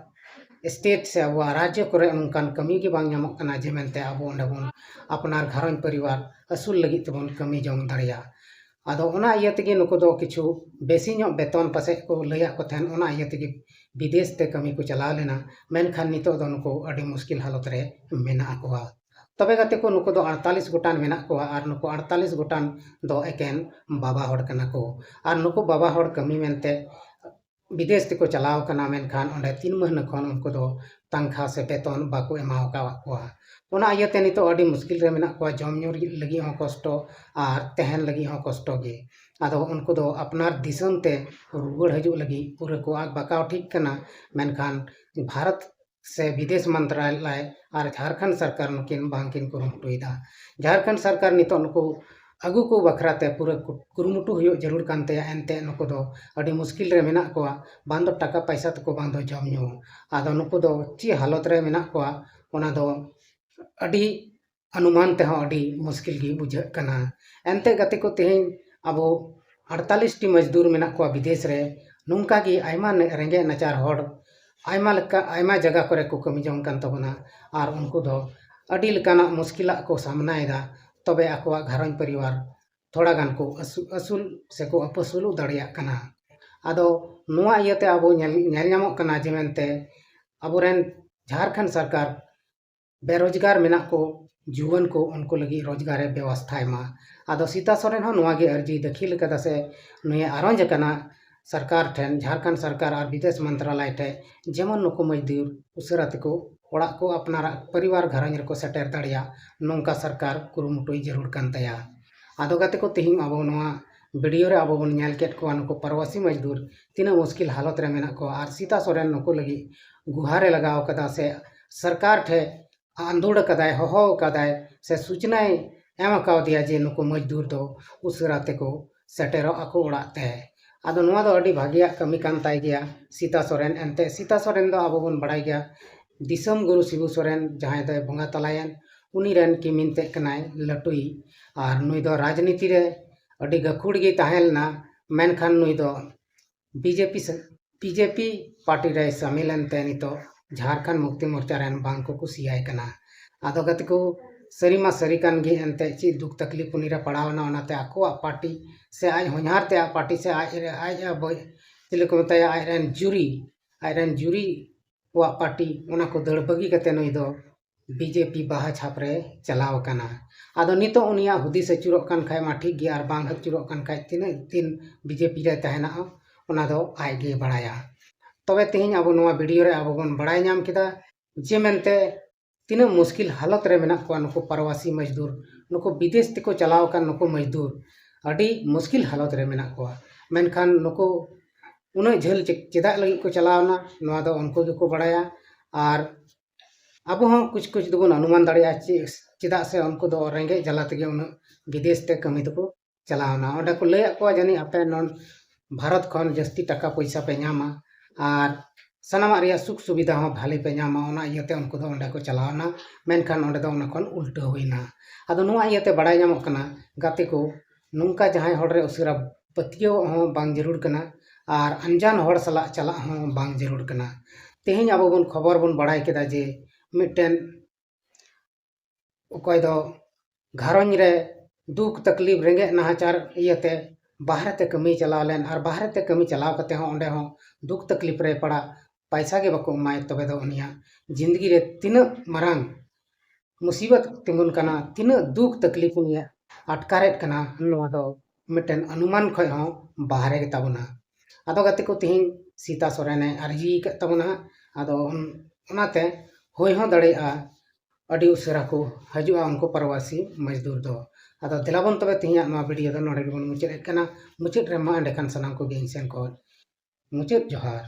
state ᱥᱮ ᱟᱵᱚᱣᱟᱜ ᱨᱟᱡᱽᱡᱚ ᱠᱚᱨᱮ ᱱᱚᱝᱠᱟᱱ ᱠᱟᱹᱢᱤ ᱜᱮ ᱵᱟᱝ ᱧᱟᱢᱚᱜ ᱠᱟᱱᱟ, ᱡᱮ ᱢᱮᱱᱛᱮ ᱟᱵᱚ ᱚᱸᱰᱮ ᱵᱚᱱ ᱟᱯᱱᱟᱨ ᱜᱷᱟᱨᱚᱸᱡᱽ ᱯᱚᱨᱤᱵᱟᱨ ᱟᱹᱥᱩᱞ ᱞᱟᱹᱜᱤᱫ ᱛᱮᱵᱚᱱ ᱠᱟᱹᱢᱤ ᱡᱚᱝ ᱫᱟᱲᱮᱭᱟᱜ᱾ ᱟᱫᱚ ᱚᱱᱟ ᱤᱭᱟᱹ ᱛᱮᱜᱮ ᱱᱩᱠᱩ ᱫᱚ ᱠᱤᱪᱷᱩ ᱵᱮᱥᱤ ᱧᱚᱜ ᱵᱮᱛᱚᱱ ᱯᱟᱥᱮᱡ ᱠᱚ ᱞᱟᱹᱭᱟᱫ ᱠᱚ ᱛᱟᱦᱮᱱ, ᱚᱱᱟ ᱤᱭᱟᱹ ᱛᱮᱜᱮ ᱵᱤᱫᱮᱥ ᱛᱮ ᱠᱟᱹᱢᱤ ᱠᱚ ᱪᱟᱞᱟᱣ ᱞᱮᱱᱟ᱾ ᱢᱮᱱᱠᱷᱟᱱ ᱱᱤᱛᱚᱜ ᱫᱚ ᱱᱩᱠᱩ ᱟᱹᱰᱤ ᱢᱩᱥᱠᱤᱞ ᱦᱟᱞᱚᱛ ᱨᱮ ᱢᱮᱱᱟᱜ ᱠᱚᱣᱟ᱾ ᱛᱚᱵᱮ ᱜᱟᱛᱮ ᱠᱚ, ᱱᱩᱠᱩ ᱫᱚ ᱟᱴᱛᱟᱞᱤᱥ ᱜᱚᱴᱟᱱ ᱢᱮᱱᱟᱜ ᱠᱚᱣᱟ ᱟᱨ ᱱᱩᱠᱩ ᱟᱴᱛᱟᱞᱤᱥ ᱜᱚᱴᱟᱱ ᱫᱚ ᱮᱠᱮᱱ ᱵᱟᱵᱟ ᱦᱚᱲ ᱠᱟᱱᱟ ᱠᱚ᱾ ᱟᱨ ᱱᱩᱠᱩ ᱵᱟᱵᱟ ᱦᱚᱲ ᱠᱟᱹᱢᱤ ᱢᱮᱱᱛᱮ ᱵᱤᱫᱮᱥ ᱛᱮᱠᱚ ᱪᱟᱞᱟᱣ ᱠᱟᱱᱟ, ᱢᱮᱱᱠᱷᱟᱱ ᱚᱸᱰᱮ ᱛᱤᱱ ᱢᱟᱹᱦᱱᱟᱹ ᱠᱷᱚᱱ ᱩᱱᱠᱩ ᱫᱚ ᱛᱟᱱᱠᱷᱟ ᱥᱮ ᱵᱮᱛᱚᱱ ᱵᱟᱠᱚ ᱮᱢᱟᱣ ᱟᱠᱟᱫ ᱠᱚᱣᱟ᱾ ᱚᱱᱟ ᱤᱭᱟᱹᱛᱮ ᱱᱤᱛᱚᱜ ᱟᱹᱰᱤ ᱢᱩᱥᱠᱤᱞ ᱨᱮ ᱢᱮᱱᱟᱜ ᱠᱚᱣᱟ, ᱡᱚᱢ ᱧᱩ ᱞᱟᱹᱜᱤᱫ ᱦᱚᱸ ᱠᱚᱥᱴᱚ ᱟᱨ ᱛᱟᱦᱮᱱ ᱞᱟᱹᱜᱤᱫ ᱦᱚᱸ ᱠᱚᱥᱴᱚ ᱜᱮ᱾ ᱟᱫᱚ ᱩᱱᱠᱩ ᱫᱚ ᱟᱯᱱᱟᱨ ᱫᱤᱥᱚᱢ ᱛᱮ ᱨᱩᱣᱟᱹᱲ ᱦᱤᱡᱩᱜ ᱞᱟᱹᱜᱤᱫ ᱯᱩᱨᱟᱹ ᱠᱚ ᱟᱸᱠ ᱵᱟᱠᱟᱣ ᱴᱷᱤᱠ ᱠᱟᱱᱟ, ᱢᱮᱱᱠᱷᱟᱱ ᱵᱷᱟᱨᱚᱛ ᱥᱮ ᱵᱤᱫᱮᱥ ᱢᱚᱱᱛᱨᱟᱞᱚᱭ ᱟᱨ ᱡᱷᱟᱲᱠᱷᱚᱸᱰ ᱥᱚᱨᱠᱟᱨ ᱱᱩᱠᱤᱱ ᱵᱟᱝᱠᱤᱱ ᱠᱩᱨᱩᱢᱩᱴᱩᱭᱮᱫᱟ᱾ ᱡᱷᱟᱲᱠᱷᱚᱸᱰ ᱥᱚᱨᱠᱟᱨ ᱱᱤᱛᱚᱜ ᱱᱩᱠᱩ ᱟᱹᱜᱩ ᱠᱚ ᱵᱟᱠᱷᱨᱟ ᱛᱮ ᱯᱩᱨᱟᱹ ᱠᱩ-, ᱠᱩᱨᱩᱢᱩᱴᱩ ᱦᱩᱭᱩᱜ ᱡᱟᱹᱨᱩᱲ ᱠᱟᱱ ᱛᱟᱭᱟ, ᱮᱱᱛᱮ ᱱᱩᱠᱩ ᱫᱚ ᱟᱹᱰᱤ ᱢᱩᱥᱠᱤᱞ ᱨᱮ ᱢᱮᱱᱟᱜ ᱠᱚᱣᱟ, ᱵᱟᱝ ᱫᱚ ᱴᱟᱠᱟ ᱯᱟᱭᱥᱟ ᱛᱟᱠᱚ, ᱵᱟᱝ ᱫᱚ ᱡᱚᱢ ᱧᱩ᱾ ᱟᱫᱚ ᱱᱩᱠᱩ ᱫᱚ ᱪᱮᱫ ᱦᱟᱞᱚᱛ ᱨᱮ ᱢᱮᱱᱟᱜ ᱠᱚᱣᱟ, ᱚᱱᱟ ᱫᱚ ᱟᱹᱰᱤ ᱚᱱᱩᱢᱟᱱ ᱛᱮᱦᱚᱸ ᱟᱹᱰᱤ ᱢᱩᱥᱠᱤᱞ ᱜᱮ ᱵᱩᱡᱷᱟᱹᱜ ᱠᱟᱱᱟ᱾ ᱮᱱᱛᱮ ᱜᱟᱛᱮ ᱠᱚ, ᱛᱮᱦᱮᱧ ᱟᱵᱚ ᱟᱴᱛᱟᱞᱤᱥ ᱴᱤ ᱢᱚᱡᱽᱫᱩᱨ ᱢᱮᱱᱟᱜ ᱠᱚᱣᱟ ᱵᱤᱫᱮᱥ ᱨᱮ, ᱱᱚᱝᱠᱟ ᱜᱮ ᱟᱭᱢᱟ ᱱᱮ-, ᱨᱮᱸᱜᱮᱡ ᱱᱟᱪᱟᱨ ᱦᱚᱲ ᱟᱭᱢᱟ ᱞᱮᱠᱟ, ᱟᱭᱢᱟ ᱡᱟᱭᱜᱟ ᱠᱚᱨᱮ ᱠᱚ ᱠᱟᱹᱢᱤ ᱡᱚᱝ ᱠᱟᱱ ᱛᱟᱵᱚᱱᱟ᱾ ᱟᱨ ᱩᱱᱠᱩ ᱫᱚ ᱟᱹᱰᱤ ᱞᱮᱠᱟᱱᱟᱜ ᱢᱩᱥᱠᱤᱞᱟᱜ ᱠᱚ ᱥᱟᱢᱱᱟᱭᱮᱫᱟ, ᱛᱚᱵᱮ ᱟᱠᱚᱣᱟᱜ ᱜᱷᱟᱨᱚᱸᱡᱽ ᱯᱚᱨᱤᱵᱟᱨ ᱛᱷᱚᱲᱟ ᱜᱟᱱ ᱠᱚ ᱟᱹᱥᱩ-, ᱟᱹᱥᱩᱞ ᱥᱮᱠᱚ ᱟᱹᱯᱟᱹᱥᱩᱞᱚᱜ ᱫᱟᱲᱮᱭᱟᱜ ᱠᱟᱱᱟ᱾ ᱟᱫᱚ ᱱᱚᱣᱟ ᱤᱭᱟᱹᱛᱮ ᱟᱵᱚ ᱧᱮᱞ, ᱧᱮᱞ ᱧᱟᱢᱚᱜ ᱠᱟᱱᱟ ᱡᱮ ᱢᱮᱱᱛᱮ ᱟᱵᱚᱨᱮᱱ ᱡᱷᱟᱲᱠᱷᱚᱸᱰ ᱥᱚᱨᱠᱟᱨ ᱵᱮᱨᱳᱡᱽᱜᱟᱨ ᱢᱮᱱᱟᱜ ᱠᱚ ᱡᱩᱣᱟᱹᱱ ᱠᱚ, ᱩᱱᱠᱩ ᱞᱟᱹᱜᱤᱫ ᱨᱳᱡᱽᱜᱟᱨ ᱮ ᱵᱮᱵᱚᱥᱛᱷᱟᱭ ᱢᱟ᱾ ᱟᱫᱚ ᱥᱤᱛᱟ ᱥᱚᱨᱮᱱ ᱦᱚᱸ ᱱᱚᱣᱟ ᱜᱮ ᱟᱹᱨᱡᱤ ᱫᱟᱹᱠᱷᱤᱞ ᱠᱟᱫᱟ ᱥᱮ ᱱᱩᱭᱮ ᱟᱨᱚᱡᱽ ᱟᱠᱟᱱᱟ ᱥᱚᱨᱠᱟᱨ ᱴᱷᱮᱱ, ᱡᱷᱟᱲᱠᱷᱚᱸᱰ ᱥᱚᱨᱠᱟᱨ ᱟᱨ ᱵᱤᱫᱮᱥ ᱢᱚᱱᱛᱨᱟᱞᱚᱭ ᱴᱷᱮᱱ, ᱡᱮᱢᱚᱱ ᱱᱩᱠᱩ ᱢᱚᱡᱽᱫᱩᱨ ᱩᱥᱟᱹᱨᱟ ᱛᱮᱠᱚ ᱚᱲᱟᱜ ᱠᱚ ᱟᱯᱱᱟᱨᱟᱜ ᱯᱚᱨᱤᱵᱟᱨ ᱜᱷᱟᱨᱚᱸᱡᱽ ᱨᱮᱠᱚ ᱥᱮᱴᱮᱨ ᱫᱟᱲᱮᱭᱟᱜ, ᱱᱚᱝᱠᱟ ᱥᱚᱨᱠᱟᱨ ᱠᱩᱨᱩᱢᱩᱴᱩᱭ ᱡᱟᱹᱨᱩᱲ ᱠᱟᱱ ᱛᱟᱭᱟ᱾ ᱟᱫᱚ ᱜᱟᱛᱮ ᱠᱚ, ᱛᱮᱦᱮᱧ ᱟᱵᱚ ᱱᱚᱣᱟ video ᱨᱮ ᱟᱵᱚ ᱵᱚᱱ ᱧᱮᱞ ᱠᱮᱫ ᱠᱚᱣᱟ ᱱᱩᱠᱩ ᱯᱨᱚᱵᱟᱥᱤ ᱢᱚᱡᱽᱫᱩᱨ ᱛᱤᱱᱟᱹᱜ ᱢᱩᱥᱠᱤᱞ ᱦᱟᱞᱚᱛ ᱨᱮ ᱢᱮᱱᱟᱜ ᱠᱚᱣᱟ, ᱟᱨ ᱥᱤᱛᱟ ᱥᱚᱨᱮᱱ ᱱᱩᱠᱩ ᱞᱟᱹᱜᱤᱫ ᱜᱩᱦᱟᱨᱮ ᱞᱟᱜᱟᱣ ᱠᱟᱫᱟ ᱥᱮ ᱥᱚᱨᱠᱟᱨ ᱴᱷᱮᱱ ᱟᱸᱫᱳᱲ ᱟᱠᱟᱫᱟᱭ, ᱦᱚᱦᱚ ᱟᱠᱟᱫᱟᱭ ᱥᱮ ᱥᱩᱪᱱᱟᱭ ᱮᱢ ᱟᱠᱟᱣᱫᱮᱭᱟ ᱡᱮ ᱱᱩᱠᱩ ᱢᱚᱡᱽᱫᱩᱨ ᱫᱚ ᱩᱥᱟᱹᱨᱟ ᱛᱮᱠᱚ ᱥᱮᱴᱮᱨᱚᱜ ᱟᱠᱚ ᱚᱲᱟᱜ ᱛᱮ᱾ ᱟᱫᱚ ᱱᱚᱣᱟ ᱫᱚ ᱟᱹᱰᱤ ᱵᱷᱟᱹᱜᱤᱭᱟᱜ ᱠᱟᱹᱢᱤ ᱠᱟᱱ ᱛᱟᱭ ᱜᱮᱭᱟ ᱥᱤᱛᱟ ᱥᱚᱨᱮᱱ᱾ ᱮᱱᱛᱮ ᱥᱤᱛᱟ ᱥᱚᱨᱮᱱ ᱫᱚ ᱟᱵᱚ ᱵᱚᱱ ᱵᱟᱲᱟᱭ ᱜᱮᱭᱟ, ᱫᱤᱥᱚᱢ ᱜᱩᱨᱩ ᱥᱤᱵᱩ ᱥᱚᱨᱮᱱ ᱡᱟᱦᱟᱸᱭ ᱫᱚᱭ ᱵᱚᱸᱜᱟ ᱛᱟᱞᱟᱭᱮᱱ, ᱩᱱᱤ ᱨᱮᱱ ᱠᱤᱢᱤᱱ ᱛᱮᱫ ᱠᱟᱱᱟᱭ ᱞᱟᱹᱴᱩᱭᱤᱡ᱾ ᱟᱨ ᱱᱩᱭ ᱫᱚ ᱨᱟᱡᱽᱱᱤᱛᱤ ᱨᱮ ᱟᱹᱰᱤ ᱜᱟᱹᱠᱷᱩᱲ ᱜᱮᱭ ᱛᱟᱦᱮᱸ ᱞᱮᱱᱟ, ᱢᱮᱱᱠᱷᱟᱱ ᱱᱩᱭ ᱫᱚ ᱵᱤᱡᱮᱯᱤ ᱥᱮ-, ᱵᱤᱡᱮᱯᱤ ᱯᱟᱨᱴᱤ ᱨᱮᱭ ᱥᱟᱹᱢᱤᱞ ᱮᱱᱛᱮ ᱱᱤᱛᱚᱜ ᱡᱷᱟᱲᱠᱷᱚᱸᱰ ᱢᱩᱠᱛᱤ ᱢᱳᱨᱪᱟ ᱨᱮᱱ ᱵᱟᱝ ᱠᱚ ᱠᱩᱥᱤᱭᱟᱭ ᱠᱟᱱᱟ᱾ ᱟᱫᱚ ᱜᱟᱛᱮ ᱠᱚ, ᱥᱟᱹᱨᱤ ᱢᱟ ᱥᱟᱹᱨᱤ ᱠᱟᱱ ᱜᱮ, ᱮᱱᱛᱮ ᱪᱮᱫ ᱫᱩᱠ ᱛᱟᱠᱞᱤᱯ ᱩᱱᱤ ᱨᱮ ᱯᱟᱲᱟᱣ ᱮᱱᱟ, ᱚᱱᱟᱛᱮ ᱟᱠᱚᱣᱟᱜ ᱯᱟᱨᱴᱤ ᱥᱮ ᱟᱡ ᱦᱚᱧᱦᱟᱨ ᱛᱮᱭᱟᱜ ᱯᱟᱨᱴᱤ ᱥᱮ ᱟᱡ, ᱟᱡ, ᱟᱡ ᱵᱚᱭ-, ᱪᱮᱫ ᱠᱚ ᱢᱮᱛᱟᱭᱟ, ᱟᱡ ᱨᱮᱱ ᱡᱩᱨᱤ, ᱟᱡ ᱨᱮᱱ ᱡᱩᱨᱤ ᱠᱚᱣᱟᱜ ᱯᱟᱨᱴᱤ, ᱚᱱᱟ ᱠᱚ ᱫᱟᱹᱲ ᱵᱟᱹᱜᱤ ᱠᱟᱛᱮ ᱱᱩᱭ ᱫᱚ ᱵᱤᱡᱮᱯᱤ ᱵᱟᱦᱟ ᱪᱷᱟᱯ ᱨᱮ ᱪᱟᱞᱟᱣ ᱟᱠᱟᱱᱟ᱾ ᱟᱫᱚ ᱱᱤᱛᱚᱜ ᱩᱱᱤᱭᱟᱜ ᱦᱩᱫᱤᱥ ᱟᱹᱪᱩᱨᱚᱜ ᱠᱟᱱ ᱠᱷᱟᱡ ᱢᱟ ᱴᱷᱤᱠ ᱜᱮ, ᱟᱨ ᱵᱟᱝ ᱟᱹᱪᱩᱨᱚᱜ ᱠᱟᱱ ᱠᱷᱟᱡ ᱛᱤᱱᱟᱹᱜ ᱫᱤᱱ ᱵᱤᱡᱮᱯᱤ ᱨᱮ ᱛᱟᱦᱮᱱᱟ, ᱚᱱᱟ ᱫᱚ ᱟᱡ ᱜᱮ ᱵᱟᱲᱟᱭᱟ᱾ ᱛᱚᱵᱮ ᱛᱮᱦᱮᱧ ᱟᱵᱚ ᱱᱚᱣᱟ ᱵᱷᱤᱰᱤᱭᱳ ᱨᱮ ᱟᱵᱚ ᱵᱚᱱ ᱵᱟᱲᱟᱭ ᱧᱟᱢ ᱠᱮᱫᱟ ᱡᱮ ᱢᱮᱱᱛᱮ ᱛᱤᱱᱟᱹᱜ ᱢᱩᱥᱠᱤᱞ ᱦᱟᱞᱚᱛ ᱨᱮ ᱢᱮᱱᱟᱜ ᱠᱚᱣᱟ ᱱᱩᱠᱩ ᱯᱨᱚᱵᱟᱥᱤ ᱢᱚᱡᱽᱫᱩᱨ, ᱱᱩᱠᱩ ᱵᱤᱫᱮᱥ ᱛᱮᱠᱚ ᱪᱟᱞᱟᱣ ᱟᱠᱟᱱ ᱱᱩᱠᱩ ᱢᱚᱡᱽᱫᱩᱨ ᱟᱹᱰᱤ ᱢᱩᱥᱠᱤᱞ ᱦᱟᱞᱚᱛ ᱨᱮ ᱢᱮᱱᱟᱜ ᱠᱚᱣᱟ᱾ ᱢᱮᱱᱠᱷᱟᱱ ᱱᱩᱠᱩ ᱩᱱᱟᱹᱜ ᱡᱷᱟᱹᱞ ᱪᱮ-, ᱪᱮᱫᱟᱜ ᱞᱟᱹᱜᱤᱫ ᱠᱚ ᱪᱟᱞᱟᱣ ᱮᱱᱟ, ᱱᱚᱣᱟ ᱫᱚ ᱩᱱᱠᱩ ᱜᱮᱠᱚ ᱵᱟᱲᱟᱭᱟ᱾ ᱟᱨ ᱟᱵᱚ ᱦᱚᱸ ᱠᱩᱪ ᱠᱩᱪ ᱫᱚᱵᱚᱱ ᱚᱱᱩᱢᱟᱱ ᱫᱟᱲᱮᱭᱟᱜᱼᱟ, ᱪᱮ-, ᱪᱮᱫᱟᱜ ᱥᱮ ᱩᱱᱠᱩ ᱫᱚ ᱨᱮᱸᱜᱮᱡ ᱡᱟᱞᱟ ᱛᱮᱜᱮ ᱩᱱᱟᱹᱜ ᱵᱤᱫᱮᱥ ᱛᱮ ᱠᱟᱹᱢᱤ ᱫᱚᱠᱚ ᱪᱟᱞᱟᱣ ᱮᱱᱟ᱾ ᱚᱸᱰᱮ ᱠᱚ ᱞᱟᱹᱭᱟᱫ ᱠᱚᱣᱟ ᱡᱟᱹᱱᱤᱡ ᱟᱯᱮ ᱱᱚᱰ-, ᱵᱷᱟᱨᱚᱛ ᱠᱷᱚᱱ ᱡᱟᱹᱥᱛᱤ ᱴᱟᱠᱟ ᱯᱚᱭᱥᱟ ᱯᱮ ᱧᱟᱢᱟ ᱟᱨ ᱥᱟᱱᱟᱢᱟᱜ ᱨᱮᱭᱟᱜ ᱥᱩᱠ ᱥᱩᱵᱤᱫᱷᱟ ᱦᱚᱸ ᱵᱷᱟᱞᱮ ᱯᱮ ᱧᱟᱢᱟ, ᱚᱱᱟ ᱤᱭᱟᱹᱛᱮ ᱩᱱᱠᱩ ᱫᱚ ᱚᱸᱰᱮ ᱠᱚ ᱪᱟᱞᱟᱣ ᱮᱱᱟ᱾ ᱢᱮᱱᱠᱷᱟᱱ ᱚᱸᱰᱮ ᱫᱚ ᱚᱱᱟ ᱠᱷᱚᱱ ᱩᱞᱴᱟᱹ ᱦᱩᱭᱱᱟ᱾ ᱟᱫᱚ ᱱᱚᱣᱟ ᱤᱭᱟᱹᱛᱮ ᱵᱟᱲᱟᱭ ᱧᱟᱢᱚᱜ ᱠᱟᱱᱟ ᱜᱟᱛᱮ ᱠᱚ, ᱱᱚᱝᱠᱟ ᱡᱟᱦᱟᱸᱭ ᱦᱚᱲ ᱨᱮ ᱩᱥᱟᱹᱨᱟ ᱯᱟᱹᱛᱭᱟᱹᱣ ᱦᱚᱸ ᱵᱟᱝ ᱡᱟᱹᱨᱩᱲ ᱠᱟᱱᱟ ᱟᱨ ᱟᱱᱡᱟᱱ ᱦᱚᱲ ᱥᱟᱞᱟᱜ ᱪᱟᱞᱟᱜ ᱦᱚᱸ ᱵᱟᱝ ᱡᱟᱹᱨᱩᱲ ᱠᱟᱱᱟ᱾ ᱛᱮᱦᱮᱧ ᱟᱵᱚ ᱵᱚᱱ ᱠᱷᱚᱵᱚᱨ ᱵᱚᱱ ᱵᱟᱲᱟᱭ ᱠᱮᱫᱟ ᱡᱮ ᱢᱤᱫᱴᱮᱱ ᱚᱠᱚᱭ ᱫᱚ ᱜᱷᱟᱨᱚᱸᱡᱽ ᱨᱮ ᱫᱩᱠ ᱛᱟᱠᱞᱤᱯ, ᱨᱮᱸᱜᱮᱡ ᱱᱟᱦᱟᱪᱟᱨ ᱤᱭᱟᱹᱛᱮ ᱵᱟᱦᱨᱮ ᱛᱮ ᱠᱟᱹᱢᱤᱭ ᱪᱟᱞᱟᱣ ᱞᱮᱱ, ᱟᱨ ᱵᱟᱦᱨᱮ ᱛᱮ ᱠᱟᱹᱢᱤ ᱪᱟᱞᱟᱣ ᱠᱟᱛᱮ ᱦᱚᱸ ᱚᱸᱰᱮ ᱦᱚᱸ ᱫᱩᱠ ᱛᱟᱠᱞᱤᱯ ᱨᱮ ᱯᱟᱲᱟᱜ, ᱯᱟᱭᱥᱟ ᱜᱮ ᱵᱟᱠᱚ ᱮᱢᱟᱭ, ᱛᱚᱵᱮ ᱫᱚ ᱩᱱᱤᱭᱟᱜ ᱡᱤᱱᱫᱜᱤ ᱨᱮ ᱛᱤᱱᱟᱹᱜ ᱢᱟᱨᱟᱝ ᱢᱩᱥᱤᱵᱚᱛ ᱛᱤᱸᱜᱩᱱ ᱠᱟᱱᱟ, ᱛᱤᱱᱟᱹᱜ ᱫᱩᱠ ᱛᱟᱠᱞᱤᱯ ᱩᱱᱤᱭᱟᱜ ᱟᱴᱠᱟᱨᱮᱫ ᱠᱟᱱᱟ, ᱱᱚᱣᱟ ᱫᱚ ᱢᱤᱫᱴᱮᱱ ᱚᱱᱩᱢᱟᱱ ᱠᱷᱚᱱ ᱦᱚᱸ ᱵᱟᱦᱨᱮ ᱜᱮᱛᱟ ᱵᱚᱱᱟ᱾ ᱟᱫᱚ ᱜᱟᱛᱮ ᱠᱚ, ᱛᱮᱦᱮᱧ ᱥᱤᱛᱟ ᱥᱚᱨᱮᱱᱮ ᱟᱨᱡᱤ ᱟᱠᱟᱫ ᱛᱟᱵᱚᱱᱟ ᱦᱟᱸᱜ᱾ ᱟᱫᱚ ᱚᱱ-, ᱚᱱᱟᱛᱮ ᱦᱩᱭ ᱦᱚᱸ ᱫᱟᱲᱮᱭᱟᱜᱼᱟ ᱟᱹᱰᱤ ᱩᱥᱟᱹᱨᱟ ᱠᱚ ᱦᱤᱡᱩᱜᱼᱟ ᱩᱱᱠᱩ ᱯᱨᱚᱵᱟᱥᱤ ᱢᱚᱡᱽᱫᱩᱨ ᱫᱚ᱾ ᱟᱫᱚ ᱫᱮᱞᱟᱵᱚᱱ ᱛᱚᱵᱮ ᱛᱮᱦᱮᱧᱟᱜ ᱱᱚᱣᱟ ᱵᱷᱤᱰᱤᱭᱳ ᱫᱚ ᱱᱚᱰᱮ ᱜᱮᱵᱚᱱ ᱢᱩᱪᱟᱹᱫ ᱮᱫ ᱠᱟᱱᱟ᱾ ᱢᱩᱪᱟᱹᱫ ᱨᱮᱢᱟ ᱮᱸᱰᱮᱠᱷᱟᱱ ᱥᱟᱱᱟᱢ ᱠᱚᱜᱮ ᱤᱧ ᱥᱮᱱ ᱠᱷᱚᱱ ᱢᱩᱪᱟᱹᱫ ᱡᱚᱦᱟᱨ᱾